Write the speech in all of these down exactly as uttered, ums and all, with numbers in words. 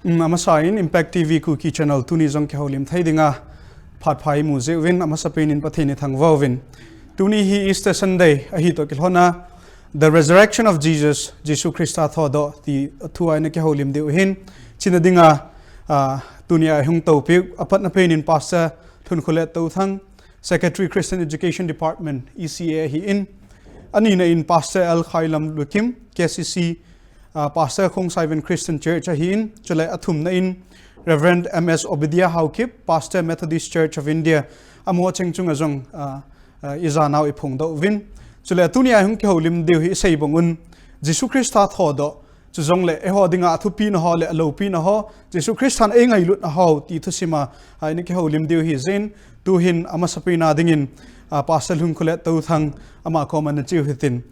Um, amasa in Impact T V Kuki Channel tuni jong kihoulim thei dinga phat pha imu jeh uvin, amasa pen in Pathen ithangvah uvin. Tuni hi Easter Sunday ahi toh kilhon a, The Resurrection of Jesus, Jesu Christa thodoh ti thu a ina kihoulim diu ahin. Chuna dinga, ah, tuni a ihung toupiu, apatna pen in Pastor Lhunkholet Touthang, Secretary Christian Education Department, E C A ahin. Anina in Pastor L Khailamlukim, K C C, ah, Pastor Khongsaiven Christian Church ahin. Chule athumna in Reverend M S Obidia Haokip, Pastor Methodist Church of India, amaho cheng chunga jong, ah, ah, ijat nau iphongdoh uvin. Chule tuni a ihung kihoulim diu hi isei bang un, Jesu Christa thodoh, chujongle eiho dinga athupina ho le aloupina ho, Jesu Christan eingailutna ho ti thusim a, ah, ina kihoulim diu ahi jeh in, tuhin amasa pen a dingin, ah, Pastor Lhunkholet Touthang ama koma nache u hitin.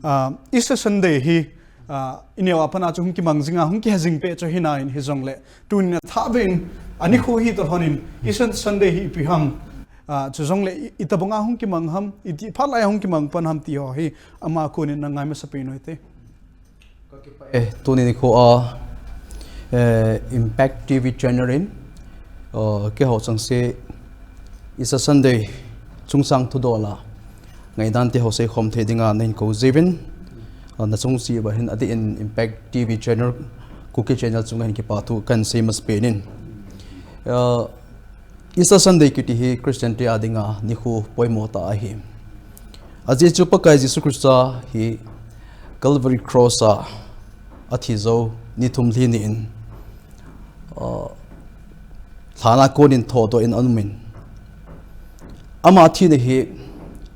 Ah, Easter Sunday hi, ah, ineo a pat a chu hung kimang jinga, hung kihe jing peh chu ahina in hijongle, tunin athah beh in, anikho hi toh lhon in, Easter Sunday hi ipi ham, ah, chujongle i, itobang a hung kimang ham, iti phat lai a hung kimang pan ham ti ho hi, ama kon in na ngai masa pen u hite. Eh, tuni nikho a, eh, Impact T V Channel in, eh, keiho chengse Easter Sunday chungchang thudol a ngaidan te ho seikhom thei dinga nahin kou jiuvin, eh, nachung cheh uva hin adeh in Impact T V Channel, Kuki Channel chunga hin kipa thu kahin sei masa pen in. Eh, Easter Sunday kiti hi Christian te a dinga nikho poimo tah ahi. Ajeh chu Pakai Jesu Christa hi Calvary Cross a athi jou ni thum lhing ni in, ah, lhan a kon in thodoh in aum in, ama thina hi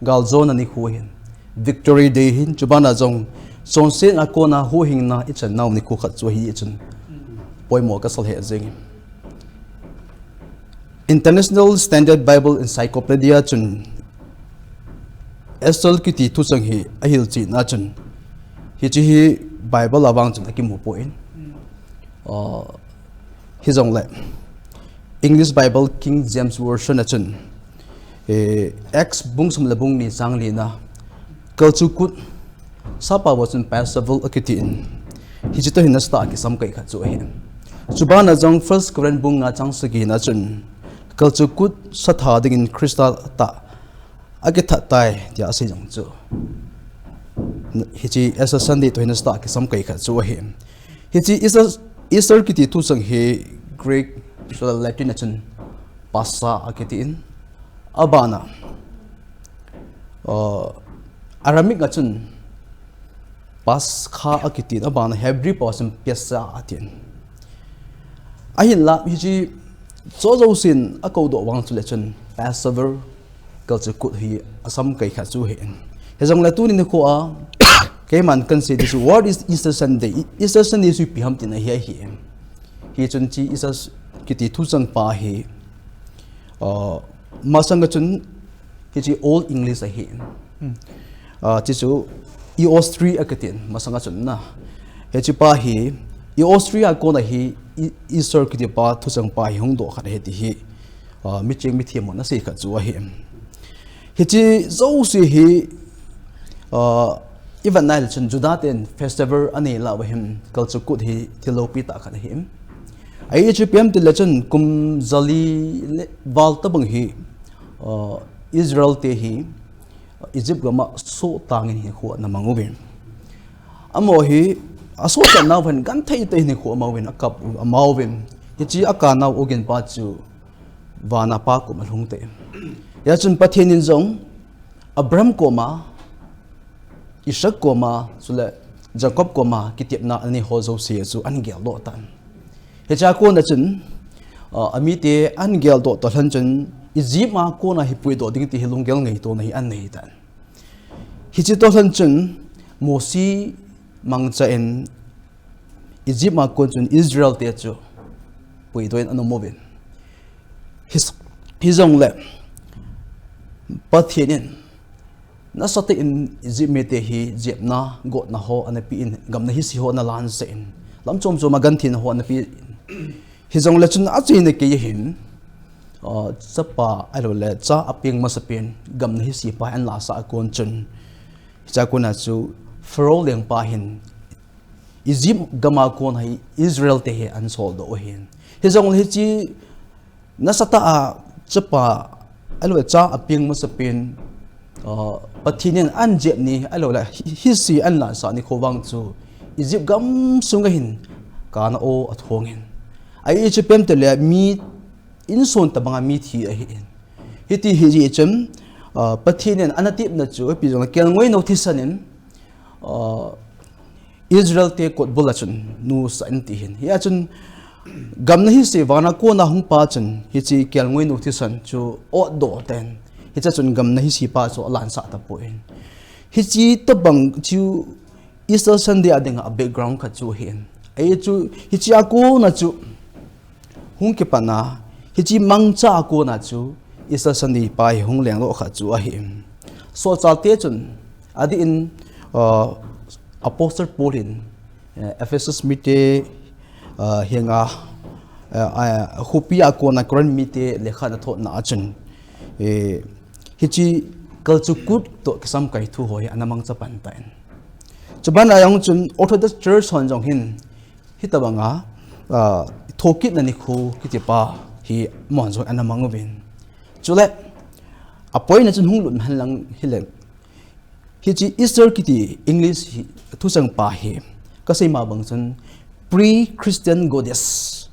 galjona nikho ahin, Victory Day ahin, chuban a jong chonset a kon a huhhingna ichan nau nikho khat chu ahi chun poimo kasa lheh jeng in. International Standard Bible Encyclopedia chun Easter kiti thucheng hi ahilchen a chun, hiche hi Bible a vang chun akimu poi. Ah, hijongle English Bible King James Version a chun, eh, Acts bung som le bung ni chang li na, Kalchuh Kut, Sap a vang chun Passover akiti in, hiche toh hin nasatah a kisam kai khat chu ahi. Chuban a jong First Corinth bung nga chang sagi na chun, Kalchuh Kut satha dingin Christa tah akithat tai, tia asei jong chu, hiche Easter Sunday toh hin nasatah a kisam kai khat chu ahi. Hiche Easter, Easter kiti thucheng hi Greek, chule Latin a chun Passa akiti in, abana, uh, Aramaic a chun Paskha akiti in, abana Hebrew pao a chun Pessah ati in. Ahinla, hiche chu jousen akoudoh vang chule chun Passover, Kalchuh Kut hi asam kai khat chu ahi. Hijongle tuni nikho a, keiman kahin sei ding chu, what is Easter Sunday? Easter Sunday chu ipi ham tina hi ahi. Hichun hiche Easter kiti thucheng pa hi, uh, masang a chun hiche Old English ahi. Hmm. Ah, hiche chu Eostre akiti in, masang a chun na. Hiche pa hi, Eostre a kon a hi, E-, Easter kiti pa, thucheng pa hi hung doh khat ahi ti hi, ah, miching mithem hon asei khat chu ahi. Hiche jouse hi, ah, i vet nai le chun Juda ten festival anei lah uva hin, Kalchuh Kut hi thil loupi tah khat ahi. Ahi chu ipi ham ti le chun kum jali le val tabang hi, ah, Israel te hi, Egypt gam a soh tang in hinkho ana mang uvin. Amaho hi, asoh tah nau hin genthei tah in hinkho amang uvin, akap u, amang uvin. Hiche akap nau ogin pa chu, van a Pa koma alhung tai. Hia chun Pathen in jong, Abraham koma, Isaac koma, chule Jacob koma, kitepna anei ho jouse chu ahin geldoh tan. Hiche a kon a chun, ah, amite ahin geldoh toh lhon chun, Egypt a kon a hi puidoh ding ti hi lunggel ngaito na hi ahin nei tan. Hiche toh lhon chun, Mosi mangcha in Egypt a kon chun Israel te chu puidoh in ana um uvin. Hi, hijongle, Pathen in, nasatah in Egypt mite hi jepna, gotna ho ana pe in, gam nahi se ho ana lansah in, lam chom chom a gentheina ho ana pe in. Hijongle chun achaina kei ahin, ah, chapa, ahilouleh cha apeng masapen, gam nahi se pa ahin lahsah a kon chun, hiche a kon a chu Pharaoh lengpa hin, Egypt gam a kon hi Israel te hi ana soldoh u ahin. Hijongle hiche nasatah a chapa, ahilouleh cha apeng masapen, uh, Pathen in ana jep ni, ahilouleh hi, hise ana lansah nikho vang chu Egypt gamsunga hin kana o athong in. Ahi chu ipi ham itile mi insung tobanga mithi ahin. Hiti hi jeh chun, uh, Pathen in ana tepna chu, ipi jongle kelngoi nou thisan in, uh, Israel te kotbul a chun nusah in ti ahin. Hia chun gamna hise vana kona hung pa chun, hiche kelngoi nou thisan chu otdoh tan. Hiche chun gamna hise pa chu alansah tapon. Hiche tobang chu Easter Sunday a dinga background khat chu ahin. Ahi chu, hiche a kona chu hung kipan a, hiche mangcha a kona chu Easter Sunday pa hi hung lengdoh khat chu ahi. Solchah te chun, adeh in, uh, Apostle Paul in, uh, Ephesus mite, uh, henga, uh, uh, khopi a kona Corinth mite lekha ana thotna a chun, eh, hiche kalchuh kut toh kisamkai thu ho hi ana mangcha pan tan. Chuban a jong chun Orthodox Church hon jong hin, hitobanga, ah, thokitna nikho kiti pa hi amahon jong ana mang uvin. Chule, apoina chun hung lut hen lang hile, hiche Easter kiti English hi, thuchang pa hi, kasei ma bang chun pre-Christian goddess.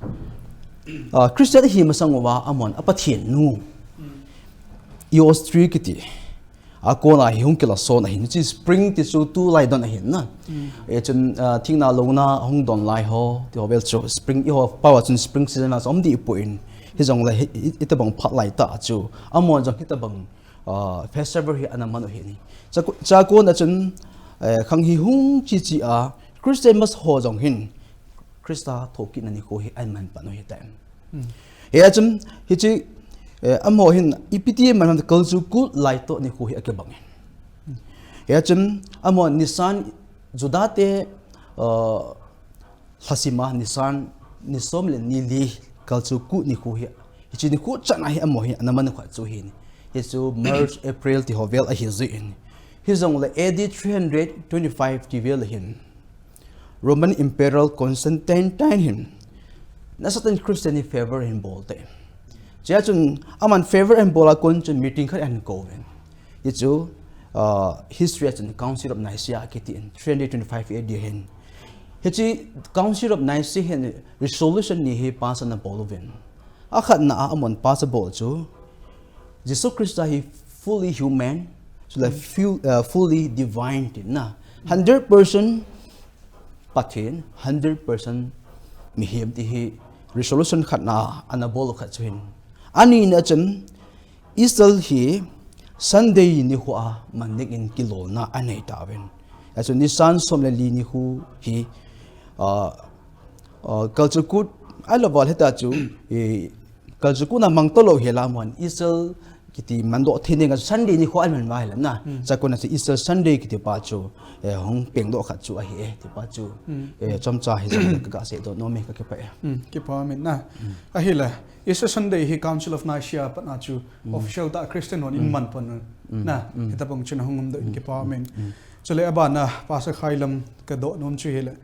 Ah, Christian ahi masang uva amahon a Pathen nu. Eostre kiti. A kona hi hung kilason ahin, hiche spring ti chu tulai don ahin na. Mm. Eh, chun, ah, thingna louna hung don lai ho, ti ho vel chu spring, eiho pao a chun spring season a chu um deh pon. Hijongle hi, hi, hitobang phat lai tah chu, amahon jong hitobang, ah, festival hi ana man u ahi. Chua, chua kona chun, eh, khang hi hung che che a, Christian masa ho jong hin, Christa thokitna nikho hi ana man pan u ahitai. Hmm. Hia chun, hiche, eh, amaho hin ipi ti man ham kalchuh kut lai toh nikho hi akibang in. Hia chun, amaho Nisan, Juda te, uh, lhasim a Nisan, ni som le ni li kalchuh kut nikho hi. Hiche nikho chan a hi amaho hi ana man u khat chu ahin. Hichu March, April ti ho vel ahi jin. Hijongle A D three hundred twenty-five ti vel ahin. Roman Emperor Constantine hin nasatah in Christian hi favor ahin bol tai. Chua chun aman favor ahin bol a kon chun meeting khat ahin kou uvin. Hichu, uh, history a chun Council of Nicaea kiti in three hundred twenty-five A D hin. Hiche Council of Nicaea hin resolution ni hi pass ana bol uvin. Akhatna a amahon pass abol chu Jesu Christa hi fully human, chule fu-, uh, fully divine ti na. Hundred percent Pathen, hundred percent mihem ti hi resolution khatna ana bol u khat chu ahin. Anina chun Easter hi Sunday nikho a man dingin kilolna anei tauvin. Hichu Nisan som le li nikho hi, uh, uh, kalchuh kut, ahilouleh hita chu, eh, kalchuh kut na mang talou hela amahon Easter kiti mandoh thei ding a Sunday nikho aman uva ahile na. Hmm. Chua kona chu Easter Sunday kiti pa chu, eh, hung pengdoh khat chu ahi e, ti pa chu, hmm, eh, chomcha hijong ka, ka seidoh nom e, ka kipah e. Hmm, kipa um in na. Hmm. Ahile, Easter Sunday hi Council of Nicaea a pat a chu, hmm, official tah a Christian hon, hmm, aman pan u, hmm, na. Hmm. Hitobang chun ahung umdoh in, hmm, kipa um in. Hmm. Chule abana, Pastor Khailam kadoh nom chu hile,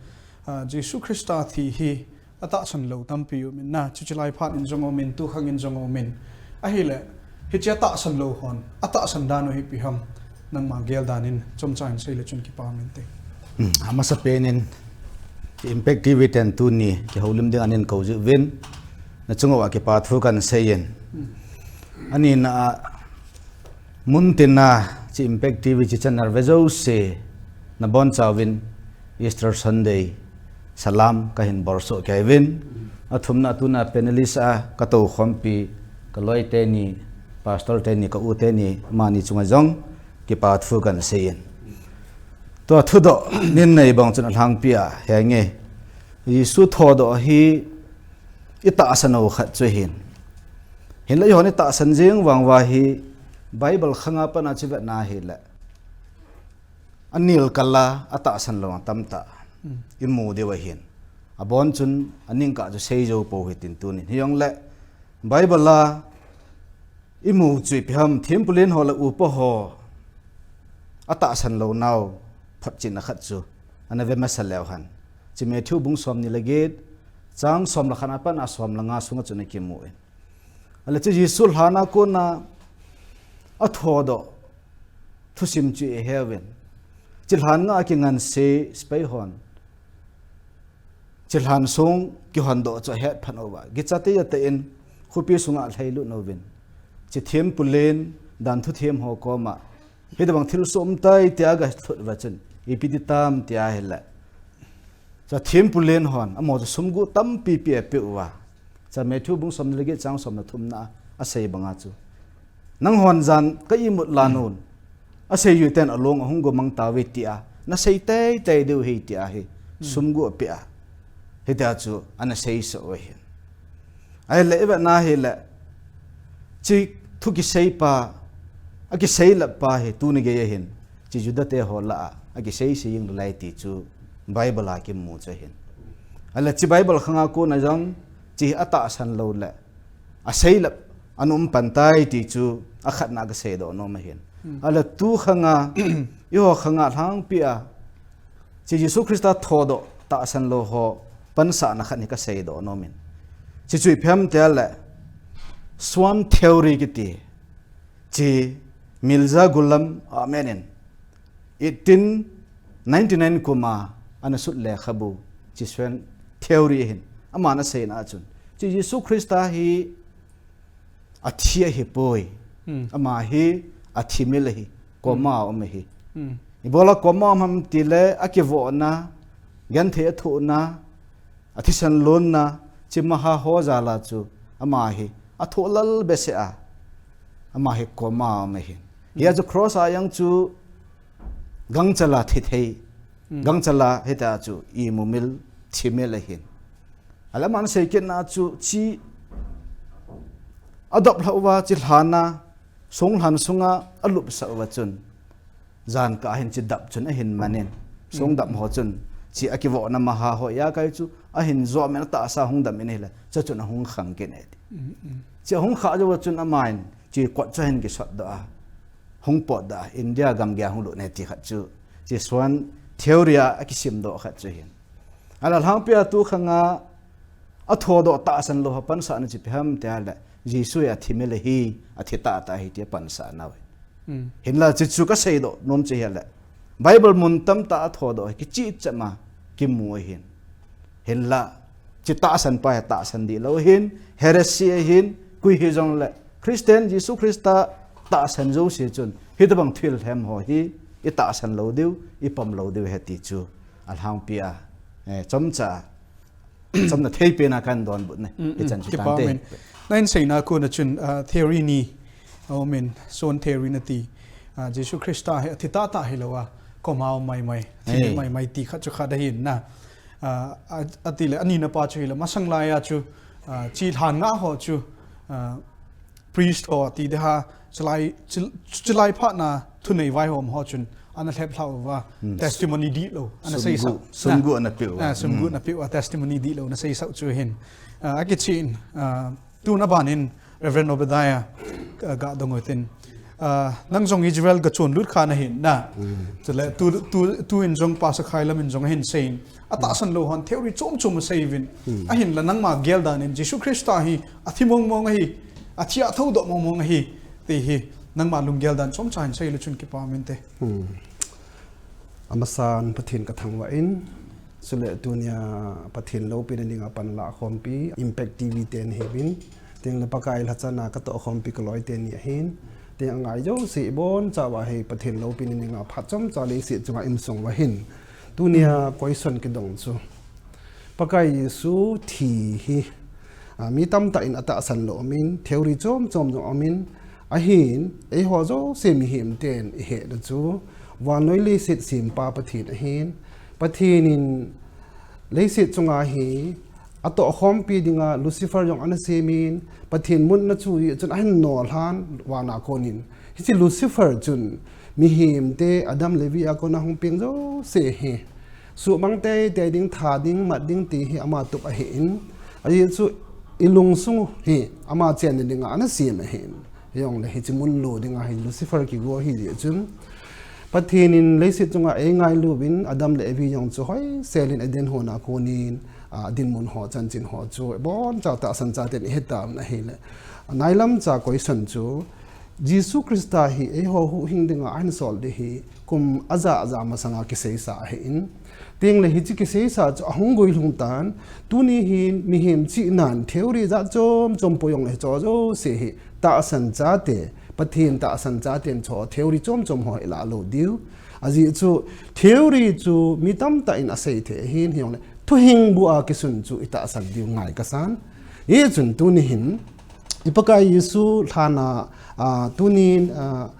ah, Jesu Christa thi hi, atahsan lou tampi um in na, chuche lai phat in jong um in, tukhang in jong um in. Ahile, hiche atahsan lou hon, atahsan dan u hi ipi ham, nangma gel dan in, chomcha in sei le chun kipa um inte. Hmm, amasapen in, Impact T V ten tuni, kihoulim ding ahin kou jiuvin, nachung uva kipa thu kahin sei in. Hmm. Anina a, Mun tina, hiche Impact T V hiche channel ve jouse, nabonchauvin Easter Sunday salam kahin bolsoh kei uvin. Athumna tuna panelist a katou khompi, kaloi teni, pastor teni, ka u teni, amani chunga jong kipa thu kahin sei in. Tua thudoh nin nei bang chun alhangpi a, henge. Jesu thodoh hi itahsan u khat chu ahin. Hinlah eihon itahsan jing vang uva hi Bible khanga pat a chu vetna hile, anil kal a atahsan lou tamtah, hmm, imu diu ahin. Abon chun aning kah chu seijou pou hitin tunin. Hijongle Bible a imu chu ipi ham, thempu len ho le upa ho atahsan lou nau photchetna khat chu ana ve masa leu hen. Hiche Matthew bung somni le get, chang som le khat apat a som le nga sunga chun akimu in. Ahile hiche Jesu lhan a kona athodoh thusim chu ihe uvin. Hiche lhan nga a kinganse sepai hon hiche lhan song kihondoh chu ahet phat uva, kicha tei tei in khopi sunga alhailut uvin, hiche thempu len, danthu them ho koma, hitobang thilsoh um tai tia aga thot uva chun, ipi ti tam tia ahile, hiche thempu len hon amaho chu sum guh tampi pi apeh uva, hiche Matthew bung somni le get chang som le thumna a asei banga chu, nanghon jan ka imut lhan un, aseijui ten along ahung gomang tauve tia nasei tei tei diu ahi tia hi sum guh apeh a, hitia chu ana seisah u ahin. Ahile ivet na hile, hiche thu kiseipa, akiseilep pa hi tuni geiya hin hiche Juda te ho lah a akisei sei jing nalai ti chu Bible a kimu chu ahin. Ahile hiche Bible khanga kona jong hiche atahsan lou le aseilep ana um pan tai ti chu akhatna kaseidoh nom ahin. Ahile tu khanga, eiho khanga lhangpi a hiche Jesu Christa thodoh tahsan lou ho pansahna khat hi kaseidoh nom in, hiche chu ipi ham tia le, Swan Theory kiti, hiche Mirza Ghulam Ahmad in eighteen ninety-nine kuma ana sut lekhabu, hiche Swan Theory ahin, aman aseina a chun, hiche Jesu Christa hi athi ahipoi, ama hi athimil ahi, coma a um ahi. Ibola coma a um ham tile akivohna, genthei athohna, athisan lonna, hiche maha ho jal a chu ama hi athoh lal behseh a, ama hi coma a um ahin. Hia chu cross a jong chu gangchal a thi thei, gangchal a hitia chu imumil, thimil ahin. Ahile aman asei kitna chu hiche adop lhah uva hiche lhan a, songlhan sunga alupsah uva chun, jan kah a hin hiche dap chun ahin man in, song dap ho chun hiche akivohna maha ho ijakai chu ahin jom in, atahsa hung dam in ahile, hiche chun ahung khang kit e ti. Hiche ahung khah jouva chun aman hiche kot chu ahin kisotdoh a, hung potdoh a, India gamgi a hung lut e ti khat chu hiche Swan Theory a akisimdoh khat chu ahin. Ahile lhangpi a tu khanga athodoh tahsan lou ho pansahna chu ipi ham tia le, Jesu hi athimil ahi, athi tahtah ahi tia pansah nau ahi. Hinla hiche chu kaseidoh nom chu ahile, Bible mun tamtah a athodoh hi kicheh cheh ma kimu ahin. Hinla hiche tahsan pa hi tahsan dihlou ahin, heresy ahin, koi hijongle Christian, Jesu Christa tahsan jouse chun hitobang thil hem ho hi itahsan lou diu, ipom lou diu ahi ti chu alhangpi a, eh, chomcha, chomna theipen a kahin donbut e, hichan chu tante. Nahin seina kona chun, ah, theory ni aumin, Swan Theory nati, ah, Jesu Christa hi athi tahtah hilou a, coma a um maimai, thimil maimai ti khat chu khat ahin na. Ah, a, atile anina pa chu hile, masang laiya chu, ah, hiche lhan nga ho chu, ah, priest ho ti ding ham, chulai, chul-, chulai phatna thunei vaihom ho chun ana lheplhah uva, testimony dihlou ana seisah. Sum guh ana peh uva, sum guh ana peh uva, testimony dihlou ana seisah chu ahin. Ah, akichen, ah, tun aban in Reverend Obadiah, ah, gadong utin, ah, nang jong Israel gachon lut kha nahin na. Chule tu, tu, tuin jong Pastor Khailam in jong ahin seiyin, atahsan lou hon theory chom chom aseiuvin. Ahinla nangma geldan in Jesu Christa hi athi mong mong ahi, athi a athodoh mong mong ahi, ti hi nangma lunggel dan chomcha hin seileu chun kipa um inte. Amasan Pathen kathangvah in, chule tunia Pathen loupina dinga panlah khompi Impact T V ten ahiuvin, tengle Pakai lhachana katoh khompi kaloi teni ahin, teng angai jouse ibonchauva hi Pathen loupina dinga phat chomcha leiset chunga ium sung uva hin, tunia question kidong chu, Pakai Jesu thi hi, a, mi tamtah in atahsan lou umin, theory chom chom jong umin, ahin, eiho jouse mihem ten ihetna chu, vannoi leiset sempa Pathen ahin, Pathen in leiset chunga hi atoh khompi dinga Lucifer jong ana semin, Pathen mutna chu jeh chun ahin nolhan vana konin. Hiche Lucifer chun mihemte Adam le Evi a kona hung peng jouse hi suhmang teitei ding, that ding, mat ding ti hi ama tup ahin, ajeh chu ilungsung hi ama chenna dinga ana sem ahin. Hijongle hiche mun lo dinga hi Lucifer kigo ahi jeh chun, Pathen in leiset chunga eingailuvin Adam le Evi jong chu hoisel in Eden hon a konin, a, dinmun ho, chanchin ho chu iboncha tahsan chaten ihet tauvin ahile. Nailam cha question chu, Jesu Christa hi eiho huhhing dinga ahin sol ding hi kum aja aja masanga kiseisa ahin. Tengle hiche kiseisa chu ahung guilhung tan, tuni hin mihem chihnan theory jat chom chom po jongle hicho jouse hi tahsan chate, Pathen tahsan chaten hicho theory chom chom ho hi ilah lou diu. Ajeh chu theory chu mi tamtah in asei thei ahin, hijongle thuhing bu a kisun chu itahsan diu ngai kasan. Hichun tuni hin i Pakai Jesu lhana, a, tunin, a,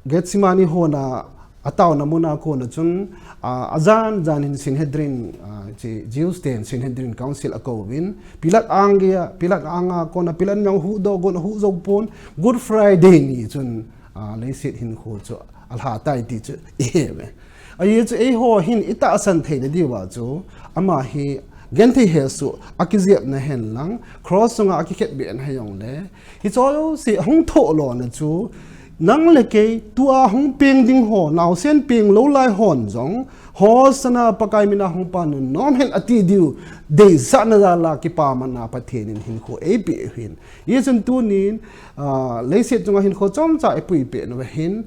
Gethsemane hon a, ataona mun a kona chun, a, ajan jan hin Sanhedrin, a, hiche Jews ten Sanhedrin Council akouvin, Pilate ang geiya, Pilate anga kona, Pilate in jong huhdoh gon, ahuh jou pon, Good Friday ni chun, a, leiset hinkho chu alha tai ti chu ihe uve. Ajeh chu eiho hin itahsan theina diuva chu, ama hi genthei hesoh a kijepna henlang, cross chunga akikhetbehna hijongle, hicho jouse ahung thoh lona chu, nang le kei tua hung peng ding ho, naosen peng lou lai hon jong, Hosanna, Pakai mina hung pan nom hen ati diu, deisahna jal a kipaman a Pathen in hinkho eipeh u ahin. Hichun tunin, a, leiset chunga hinkho chomcha eipuipeh nauva hin,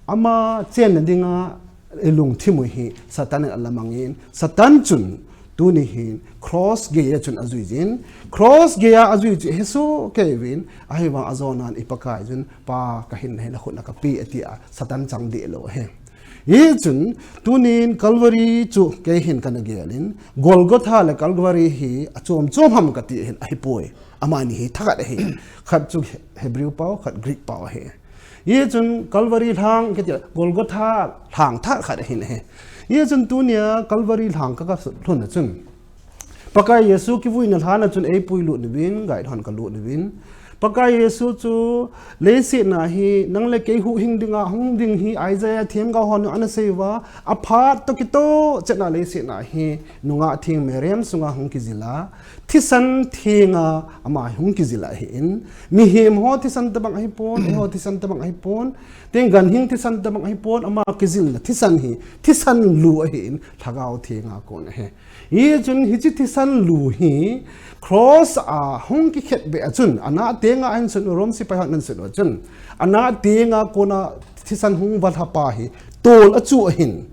ama chenna dinga ilungthim u hi Satan in alamangin, Satan chun tuni hin cross geiya chun ajui jin, cross geiya ajui chu hesoh kei uvin, ahivang ajonan i Pakai chun, Pa, kahin nahi, nakhut a kapeh, ati a, Satan chang deh lou ahi. Hichun tunin Calvary chu kei hin kana gelin, Golgotha le Calvary hi achom chom ham kati hin ahipoi. Amani hi thakhat ahi. Khat chu Hebrew pao, khat Greek pao ahi. Hichun Calvary lhang kiti, Golgotha lhang thakhat ahin ahi. Hichun tunia Calvary lhang ka, kasut lhun a chun, Pakai Jesu kivuina lhan a chun eipuilut uvin, guide hon kalut uvin. Pakai Jesu chu leiset a hi nang le kei huhhing dinga hung ding hi Isaiah themgao hon ana sei uva, aphat toh kitoh chetna leiset a hi nungah theng Mariam sunga hung kijil a, thisan thenga ama hung kijil ahin, mihem ho thisan tobang ahipon, eiho thisan tobang ahipon, teng ganhing thisan tobang ahipon, ama kijilna thisan hi thisan lu ahin, Lhagao Thenga kon ahi. Hichun hiche thisan lu hi cross a hung kikhetbeh a chun, anah tenga ahin sun u, Rome sepai hon ahin sun u chun, anah tenga kona thisan hung valha pa hi tol achuh ahin,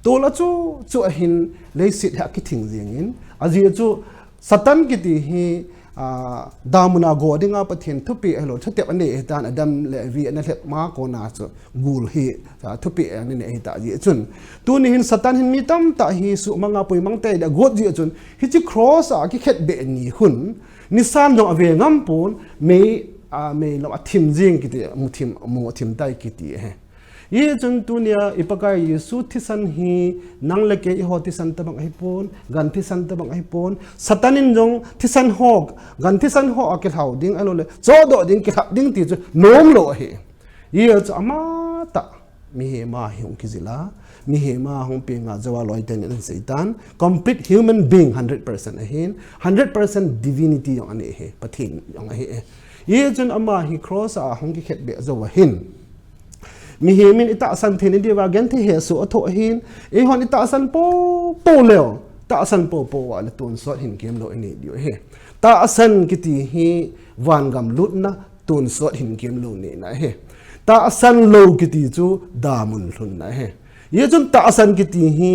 tol achuh chuh ahin, leiset hi akithing jengin, ajeh chu Satan kiti hi, a, damun a go dinga Pathen thupeh ahilou, thutep anei ahitan, Adam le Evi ana lhep ma kona chu gul hi, a, thupeh ana nei ahita jeh chun, tuni hin Satan hin mi tamtah hi suhmang a puimang tei le agot jeh chun, hiche cross a kikhetbeh ni hun, nisan jong ave ngam pon, mei, a, mei lam athim jeng kiti, mu thim, mu athim tai kiti ahi. Hichun tunia i Pakai Jesu thisan hi nang le kei eiho thisan tobang ahipon, gan thisan tobang ahipon, Satan in jong thisan ho, gan thisan ho akilhau ding, ahilou le chohdoh ding, kilhap ding ti chu nom lou ahi. Hichu amatah mihem a hi hung kijil a, mihem a hung peng a, jou a loi ten in aseitan, complete human being, hundred percent ahin, hundred percent divinity jong anei ahi, Pathen jong ahi. Hichun ama hi cross a hung kikhetbeh jou ahin, mihem in itahsan theina diuva genthei hesoh athoh ahin, eihon itahsan popo leu, tahsan popo uva le tonsot hinkemlou inei diu ahi. Tahsan kiti hi vangam lutna, tonsot hinkemlou neina ahi. Tahsan lou kiti chu damun lhunna ahi. Hichun tahsan kiti hi,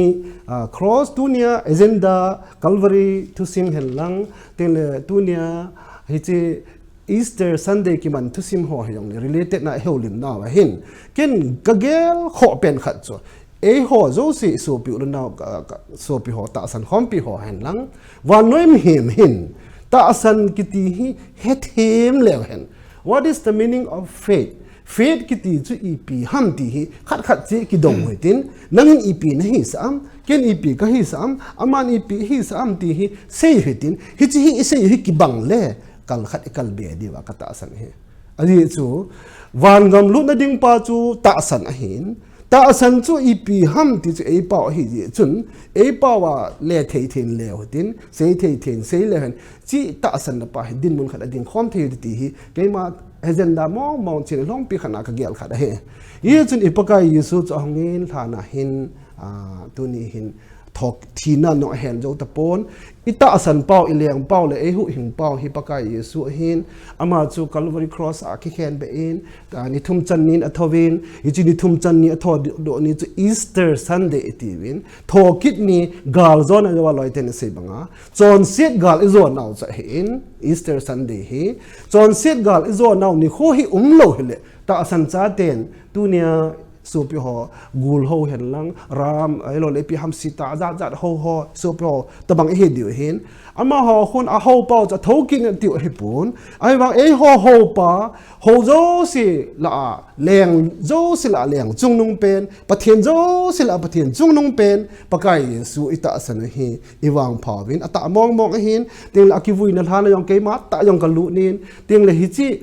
a, cross tunia agenda, Calvary thusim henlang, tengle tunia hiche Easter Sunday kiman thusim ho hijongle related na ihoulimnau ahin, ken kagelkhoh pen khat chu, eiho jouse sopi u le nao, ka, ka, sopi ho, tahsan khompi ho henlang, vannoi mihem hin tahsan kiti hi hethem leu hen, what is the meaning of faith? Faith kiti chu ipi ham ti hi khat khat cheh kidong u hitin, nangin ipi nahisah am, ken ipi kahisah am, aman ipi ahisah am ti hi sei u hitin, hiche hi isei u hi kibang le kal khat ikalbe diuva katahsan ahi. Ajeh chu vangam lutna ding pa chu tahsan ahin, tahsan chu ipi ham ti chu eipao ahijeh chun, eipao a le thei thei in leu hitin, sei thei thei in sei leu hen, hiche tahsanna pa hi dinmun khat a dingkhom thei u hite ti hi keima agenda mong mong chin lhongpi khat na kagel khat ahi. Hichun i Pakai Jesu chu ahungin lhana hin, ah, tuni hin thok thina nong ahen jou tapon. I tahsan pau, i leng pau le ei huhhing pau hi Pakai Jesu ahin, ama chu Calvary Cross a kikhen be in, ta ni thum chan nin athouvin, hichi ni thum chan ni atho do, do ni chu Easter Sunday itiuvin, thokit ni gal jona jou a loiten asei banga, chonset gal ijonau chu ahin, Easter Sunday hi, chonset gal ijonau nikho hi umlou hile, tahsan chaten, tunia, sopi ho, gul ho hen lang, ram, ahilou le ipi ham sita, jat jat ho ho, sopi ho, tabang ihi diu hin. Amaho khun a ho pau chu athokit in atiu ahipon. Ahivang eiho ho pa, ho jouse lah a, leng jouse lah a leng chungnung pen, Pathen jouse lah a Pathen chungnung pen, Pakai Jesu i tahsan u hi, i vangphauvin, atah mong mong ahin, tengle akivuina lhan a jong keima tah jong kalut in, tengle hichi,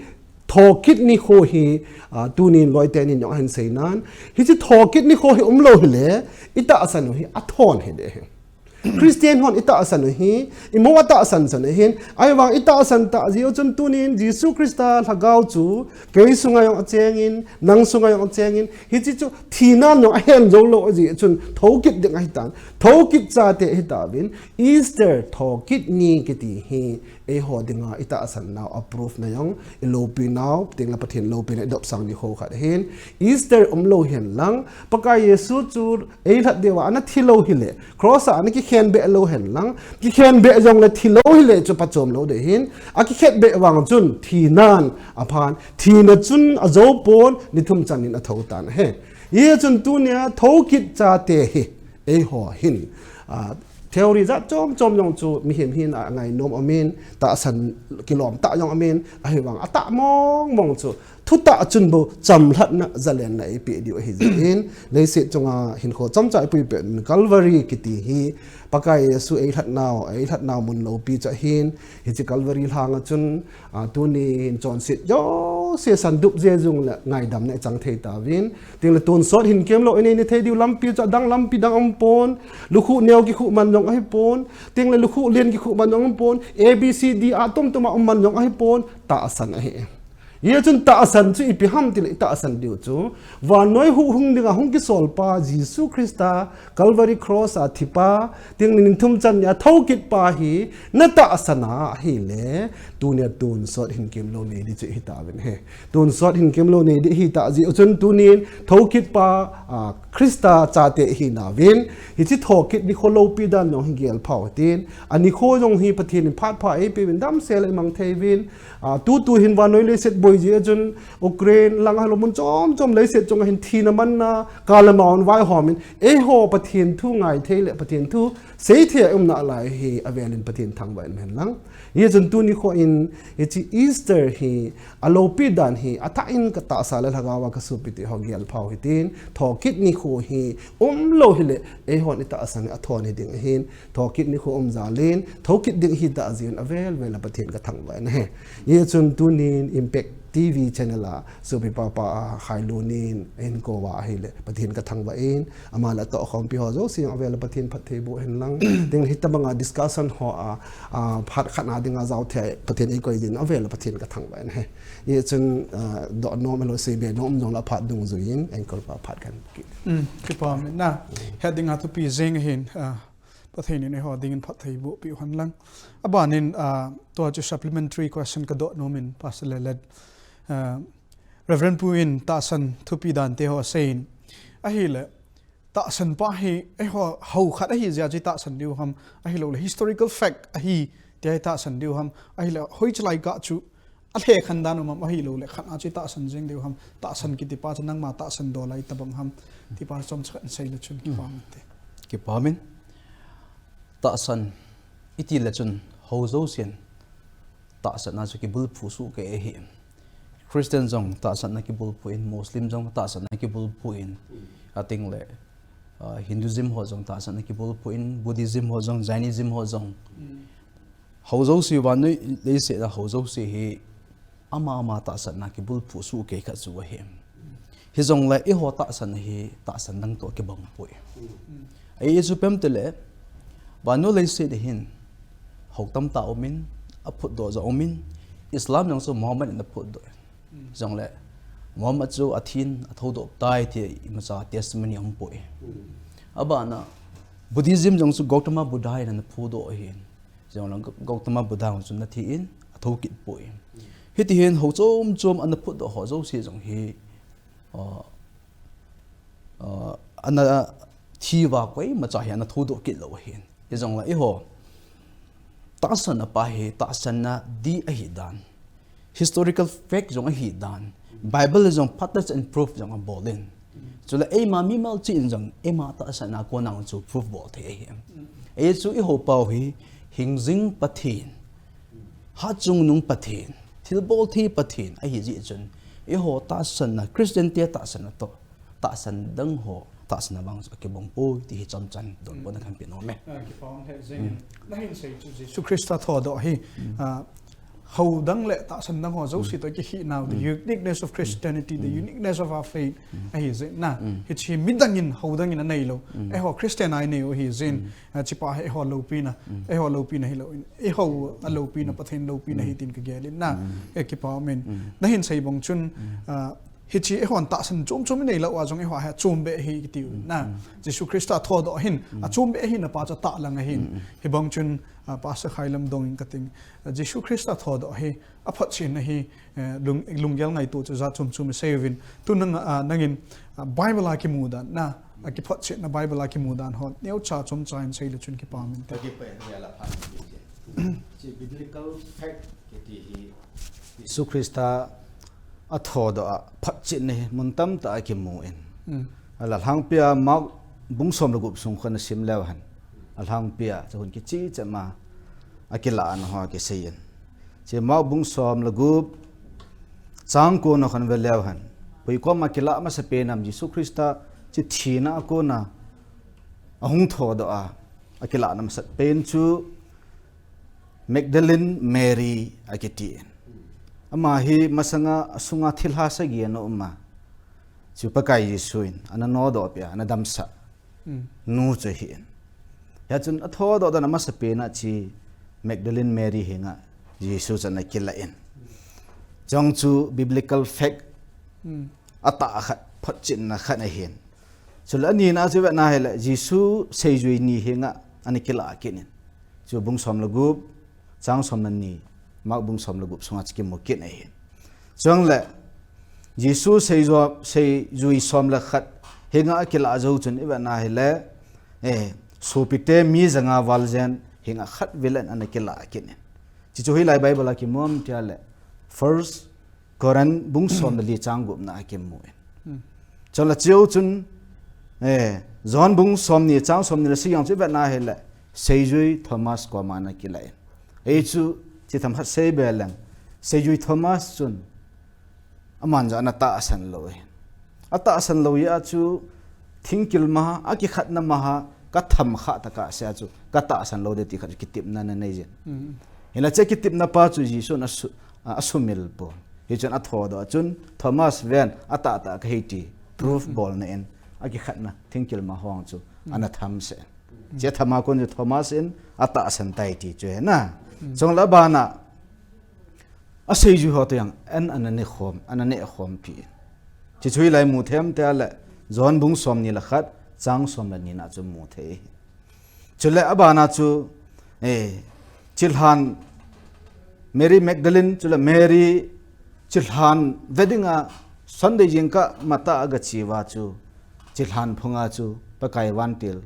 thokit nikho hi, ah, tunin loiten in jong ahin seinan. Hichi thokit nikho hi umlou hile, i tahsan u hi athon hiding ahi. Christian hon i tahsan u hi, imo a tahsan san u hin, ahivang i tahsan tah jeh u chun tunin Jesu Christa lhagao chu, kei sunga jong achengin, nang sunga jong achengin, hichi chu thina nong ahen jou lou ajeh chun, thokit ding ahitan, thokit chate ahitauvin, Easter thokit ni kiti hi, eiho dinga i tahsan nau a proof na jong, i loupinau, tengle Pathen loupina i dopsang nikho khat ahin, Easter umlou hen lang, Pakai Jesu chu ei lhat diuva, ana thilou hile, cross a ana kikhen be lou hen lang, kikhen be jongle thilou hile chu phachom lou ding ahin, akikhet be vang chun, thinan aphan, thina chun ajou pon, ni thum chan nin athou tan ahi. Hichun tunia, thokit chate hi, eiho hin, ah, theory jat chom chom jong chu mihem hina ngainom aumin, tahsan kilom tah jong aumin, ahivang atah mong mong chu, thutah chun bou chamlhatna, zalenna eipeh diu ahi jeh in, leiset chunga hinkho chomcha ipuipeh in Calvary kiti hi, Pakai Jesu ei lhatnau, ei lhatnau mun loupi chu ahin, hichi Calvary lhanga chun, ah, tunin chonset jouse sandup jejung le ngaidamna ichang thei tauvin, tengle tonsot hinkemlou inei ni thei diu lampi chu adang lampi dang aumpon, lukhuh neo kikhuh man jong ahipon, tengle lukhuh len kikhuh man jong aumpon, A B C D a tumtum a um man jong ahipon, tahsan ahi. Hichun tahsan chu ipi ham tile i tahsan diu chu, vannoi huhhing dinga hung kisolpa Jesu Christa, Calvary Cross a thipa, tengle ni thum chan nia thokit pa hi, na tahsan a ahile, tunia tonsot hinkemlou nei ding chu hitauvin ahi. Tonsot hinkemlou nei ding hitah jeh u chun tunin, thokit pa, ah, Christa chate hinauvin, hichi thokit nikho loupi dan jong hi gelphau hitin, anikho jong hi Pathen in phat pha eipeuvin damsel a imang theiuvin, ah, tutu hin vannoi leiset boi jeh a chun, Ukraine lang ahilou mun chom chom leiset chunga hin thina manna, kal le maon vaihom in, eiho Pathen thu ngai thei le Pathen thu sei thei a ium nalai hi avel in Pathen thangvah in hen lang. Hichun tuni kho in, hichi Easter hi, aloupi dan hi, athah in katahsa le lhagao a kasopi teho gelphau hitin, thokit nikho hi, umlou hile, eihon itahsan athon hiding ahin, thokit nikho um jal in, thokit ding hitah jeh in avel vel a Pathen kathangvah in ahi. Hichun tunin Impact T V channel a, sopi papa a, Khailun in, ahin kou va ahile, Pathen kathangvah in, ama le atohkhompi ho jouse jong avel a Pathen phatthei boh hen lang. Tengle hitabang a discussion ho a, a, phat khat na dinga jao thei a Pathen eikoi jeh in avel a Pathen kathangvah in ahi. Hichun, a, dohnom ahilou seibe nom jong le aphat dungjui in, anchor pa phat kan kit. Kipa um e. Het dinga thupi jeng ahin, a, Pathen in eiho dingin phatthei boh peh u hen lang. Abanin, a, tua chu supplementary question kadoh nom in, Pastor Lelet, a, Reverend Pu in tahsan thupi dan teho aseiyin. Ahile, tahsan pa hi, eiho, hou khat ahi jeh a chu tahsan diu ham, ahilouleh historical fact ahi, tia tahsan diu ham, ahile, hoiche lai kah chu, alhekhen dan um ham, ahilouleh, khat a chu tahsan jeng diu ham, tahsan kiti pa chu nangma tahsan dol a itobang ham, ti pa chomcha khat in seile chun, kipa um inte. Kipa um in, tahsan, itile chun, hou jousen, tahsan a chu kibulphu soh kei ahi. Christian jong tahsan a kibulphu in, Muslim jong tahsan a kibulphu in, atengle, a, Hinduism ho jong tahsan a kibulphu in, Buddhism ho jong, Jainism ho jong. Hou jouse vannoi leiset a hou jouse hi ama ama tahsan a kibulphu soh kei khat chu ahi. Hijongle eiho tahsan hi tahsan dang toh kibang poi. Ajeh chu ipi ham itile, vannoi leiset a hin, hou tamtah um in, aphutdoh jong um in, Islam jong chu Muhammad in aphutdoh. Jongle Muhammad chu athin, athoudoh tai ti imacha testimony aumpoi. Abana Buddhism jong chu Gautama Buddha in ana phudoh ahin. Jongle Gautama Buddha jong chu ana thi in, athou kit poi. Hitihin hou chom chom ana phudoh ho jouse jong hi, uh, uh, ana thi uva koimacha hi ana thoudoh kit lou ahin. Hijongle eiho tahsanna pa hi tahsanna dih ahi dan, historical fact jong ahi dan, Bible jong phatechan proof jong abol in. Chule eima mimal cheh in jong eima tahsanna kona chu proof bol thei ahi. Ei chu eiho pau hi hingjing Pathen, hatchungnung Pathen, thilbol thei Pathen ahi jeh chun, eiho tahsanna, Christian te tahsanna toh tahsan dang ho tahsanna vang chu akibang poi ti hi chomchan donbutna kahin pe nom e. Ah, kipa um lheh jeng in. Nahin sei chu Jesu Christa thoudoh hi, ah, hou dang le tahsan dang ho jouse toh kikhel nau, the uniqueness of Christianity, the uniqueness of our faith ahi jeh in. Hiche midang in, hou dang in anei lou. Eiho Christian a inei u ahi jeh in. Ah, hichepa hi eiho loupina, eiho loupina hilou in, eiho aloupina, Pathen loupina ahi tin kagel in. Eh, kipa um in. Nahin sei bang chun, ah, hiche eihon tahsan chom chom inei lou a jong eiho hi achom beh ahi kiti u na. Jesu Christa thoudoh hin achom beh ahina pa chu atahlang ahin. Hibang chun, ah, Pastor Khailam dong in kating. Ah, Jesu Christa thoudoh hi aphotchenna hi, eh, lung, lunggel ngaito chu jat chom chom isei uvin. Tun nang, ah, nangin, ah, Bible a kimu dan na, akiphotchetna Bible a kimu dan ho neocha chomcha in sei le chun kipa um inte. Ka kipa in ya la phan kiti. Hiche biblical fact kiti hi Jesu Christa athoudoh a photchetna hi mun tamtah a kimu in. Ahinla alhangpia Mark bung som le gup sung khu nasim leu hen, alhangpia chu hon kicheh cheh ma akilahna ho kisei in. Hiche Mark bung som le gup chang ko na khu ve leu hen, koi koma kilah masapen ham, Jesu Christa hiche thina a kona ahung thoudoh a akilahna masapen chu Magdalene Mary akiti in. Ama hi masanga asunga thilha sagi ana um a, chu Pakai Jesu in ana nodoh peh a, ana damsah nu chu ahi in. Hia chun athoudoh dan amasapen a hiche Magdalene Mary henga Jesu chu ana kilah in. Chujong chu biblical fact atah khat, photchetna khat ahin. Chule anina chu ivet na hile Jesu seijui ni henga ana kilah kit in. Chu bung som le gup, chang som le ni, Mark bung som le gup sunga chu kimu kit ahin. Chule Jesu seijo-, seijui som le khat henga akilah jou chun ivet na hile, eh, sopite mi janga val jen henga khat velen ana kilah kit in. Hiche chu hoilai Bible a kimu ham tia le First Corinth bung som le li chang gupna a kimu in. Chule chujou chun, eh, John bung som ni chang som ni le sagi jong chu ivet na hile seijui Thomas koma ana kilah in. Ei chu hiche themkhat sei be leng, seijui Thomas chun aman jong ana tahsan lou e. Atahsan lou jeh a chu thingkil maha, akikhatna maha, katham kha tah kasei a chu katahsan lou ding ti khat chu kitepna ana nei jin. Hinla hiche kitepna pa chu Jesun asu-, a, asumil pon. Hichun athoudoh a chun Thomas ven, atahtah kahi ti proof bolna in akikhatna thingkil maha ho chu ana tham sah in. Hiche thama kon chu Thomas in atahsan tai ti chu ahi na. Chule abana aseijui ho toh jong an ana ne khom, ana neh khompi in. Hiche chu hoilai mu thei ham tia le John bung som ni le khat chang som le ni na chu mu thei. Chule abana chu, eh, chilhan Mary Magdalene, chule Mary chilhan ve dinga Sunday jingkah matah a aga che uva chu, chilhan phunga chu Pakai vantil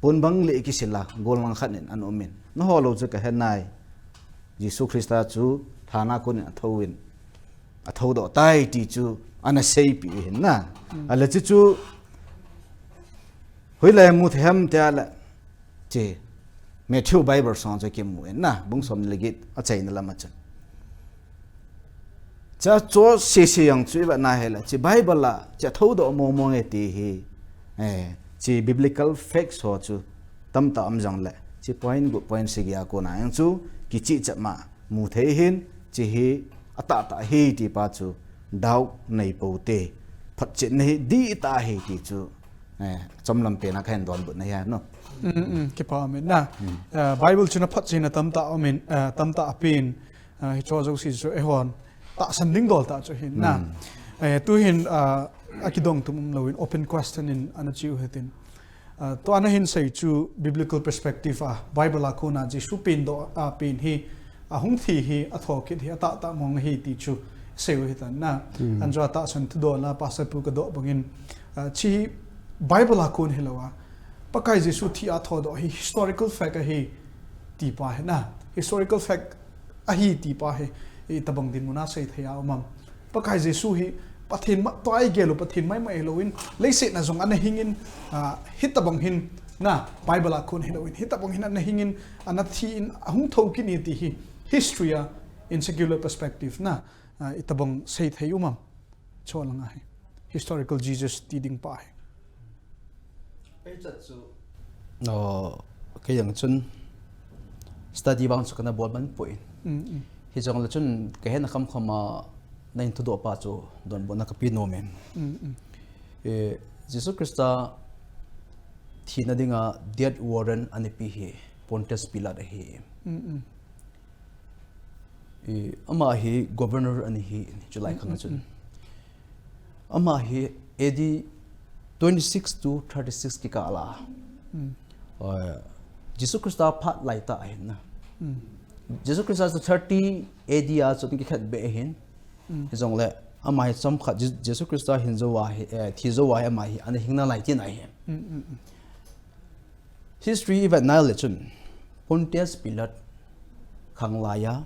pon bang le kisil a, golnang khat in ana um in, naho lou chu kahe nai. Jesu Christa chu lhan a kon in athou in, athoudoh tai ti chu ana seipeh u ahi na. Ahile hiche chu hoilai mu thei ham tia le, hiche Matthew Bible sunga chu kimu in na, bung som ni le get achaina lama chun. Hiche chu sese jong chu ivet na hile, hiche Bible a, hiche athoudoh mong mong e ti hi, eh, hiche biblical facts ho chu tamtah um jongle, hiche point gup point sagi a kona jong chu kicheh cheh ma mu thei ahin, hiche hi atahtah ahi ti pa chu doubt nei pou te, photchetna hi dihtah ahi ti chu, eh, chomlam pen a kahin donbutna ahi no. Mm, mm, kipa um in na. Eh, Bible chun aphotchetna tamtah um in, eh, tamtah apen, eh, hicheho jouse chu eihon tahsan ding dol tah chu hin na. Eh, tu hin, ah, akidong tum um loin open question in ana chiu hitin. Ah, tu ana hin sei chu biblical perspective a, Bible a kona Jesu pen doh, ah, pen hi, ahung thi hi, atho kit hi, atah tah mong hi ti chu sei u hitan na. An jua tahsan thu doh la, Pastor Pu ka doh bangin, ah, chi Bible a kon hi lo a. Pakai Jesu thi a tho doh hi historical fact ahi ti pa hi na. Historical fact ahi ti pa hi, i tabang dinmun a sei thei a um am. Pakai Jesu hi Pathen ma, tua i gel u Pathen maimai hi loin, leiset na jong ana hingin, ah, hi tabang hin na, Bible a kon hi loin, hi tabang hin ana hingin, ana thi in, ahung tho kit ni ti hi, history a, in secular perspective na, ah, i tabang sei thei um am. Cho langa hi. Historical Jesus ti ding pa hi. Ei chat chu. Oh, kei jong chun study vang chu kana bol man poi. Mm, mm. Hi jong le chun ka hena kham kham a na in thudoh pa chu donbutna ka pe nom in. Mm, mm. Eh, Jesu Christa thina dinga death warrant ana pe hi Pontius Pilate ahi. Mm, mm. Eh, ama hi governor ana hi, chulai khang a chun. Ama hi A D twenty-six to thirty-six kikah a. Eh, Jesu Christa phat lai tah ahin na. Jesu Christa chu thirty A D a chun kikhetbeh ahin. Hijongle, ama hi chomkhat Je-, Jesu Christa hin jou a hi, eh, thi jou a hi ama hi ana hing nalai tina ahi. History i vet nau le chun, Pontius Pilate khanglai a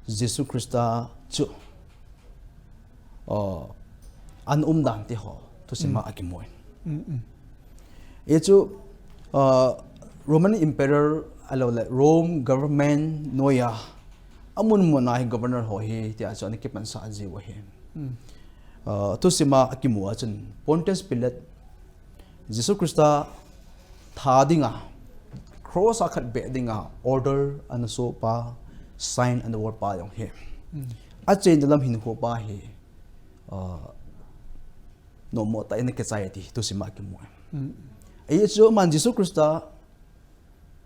Jesu Christa chu, uh, ana um dan te ho, thusim a akimu in. Hichu, uh, Roman Emperor ahilou le Rome government noi a, amun mun a hi governor ho hi tia chu ana kipansah jiu ahi. Uh, thusim a akimu a chun, Pontius Pilate Jesu Christa tha dinga, cross a khetbeh dinga order ana soh pa, sign ana bol pa jong hi. Achaina lam hinkho pa hi, uh, nommo tah in ana kichai ti thusim a kimu. Hichu aman Jesu Christa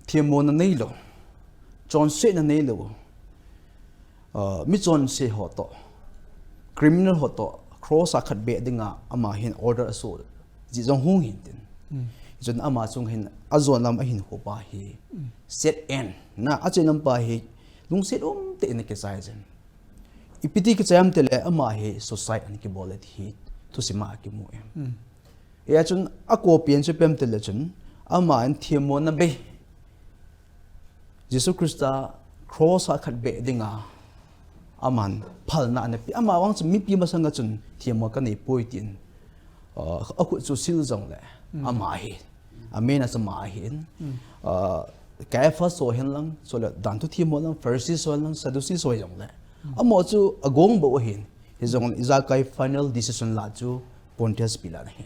themmona neilou, chonsetna neilou, uh, mi chonse ho toh, criminal ho toh, cross a khetbeh dinga ama hin order asoh ji jong hung hin tin. Chun ama chung hin ajon lam a hinkho pa hi set end. Na, achaina lam pa hi lungset um tah in ana kichai jin. Ipi ti kichai am tile ama hi suicide ana kibol e ti hi thusim a kimu e. Hia chun a copy in chu ipi ham tile chun, aman themmona bei, Jesu Christa cross a khetbeh dinga aman phalna ana pe. Ama vang chu mipi masanga chun themmo kanei poi tin, uh, akhut chu sil jongle ama hi, amen a chu ama ahin. Uh, Caiaphas ho hen lang, chule danthu themmo lang, Pharisees ho hen lang, Sadducees ho jongle, amaho chu agong bou ahin. Hijongle ijakai final decision la chu Pontius Pilate ahi.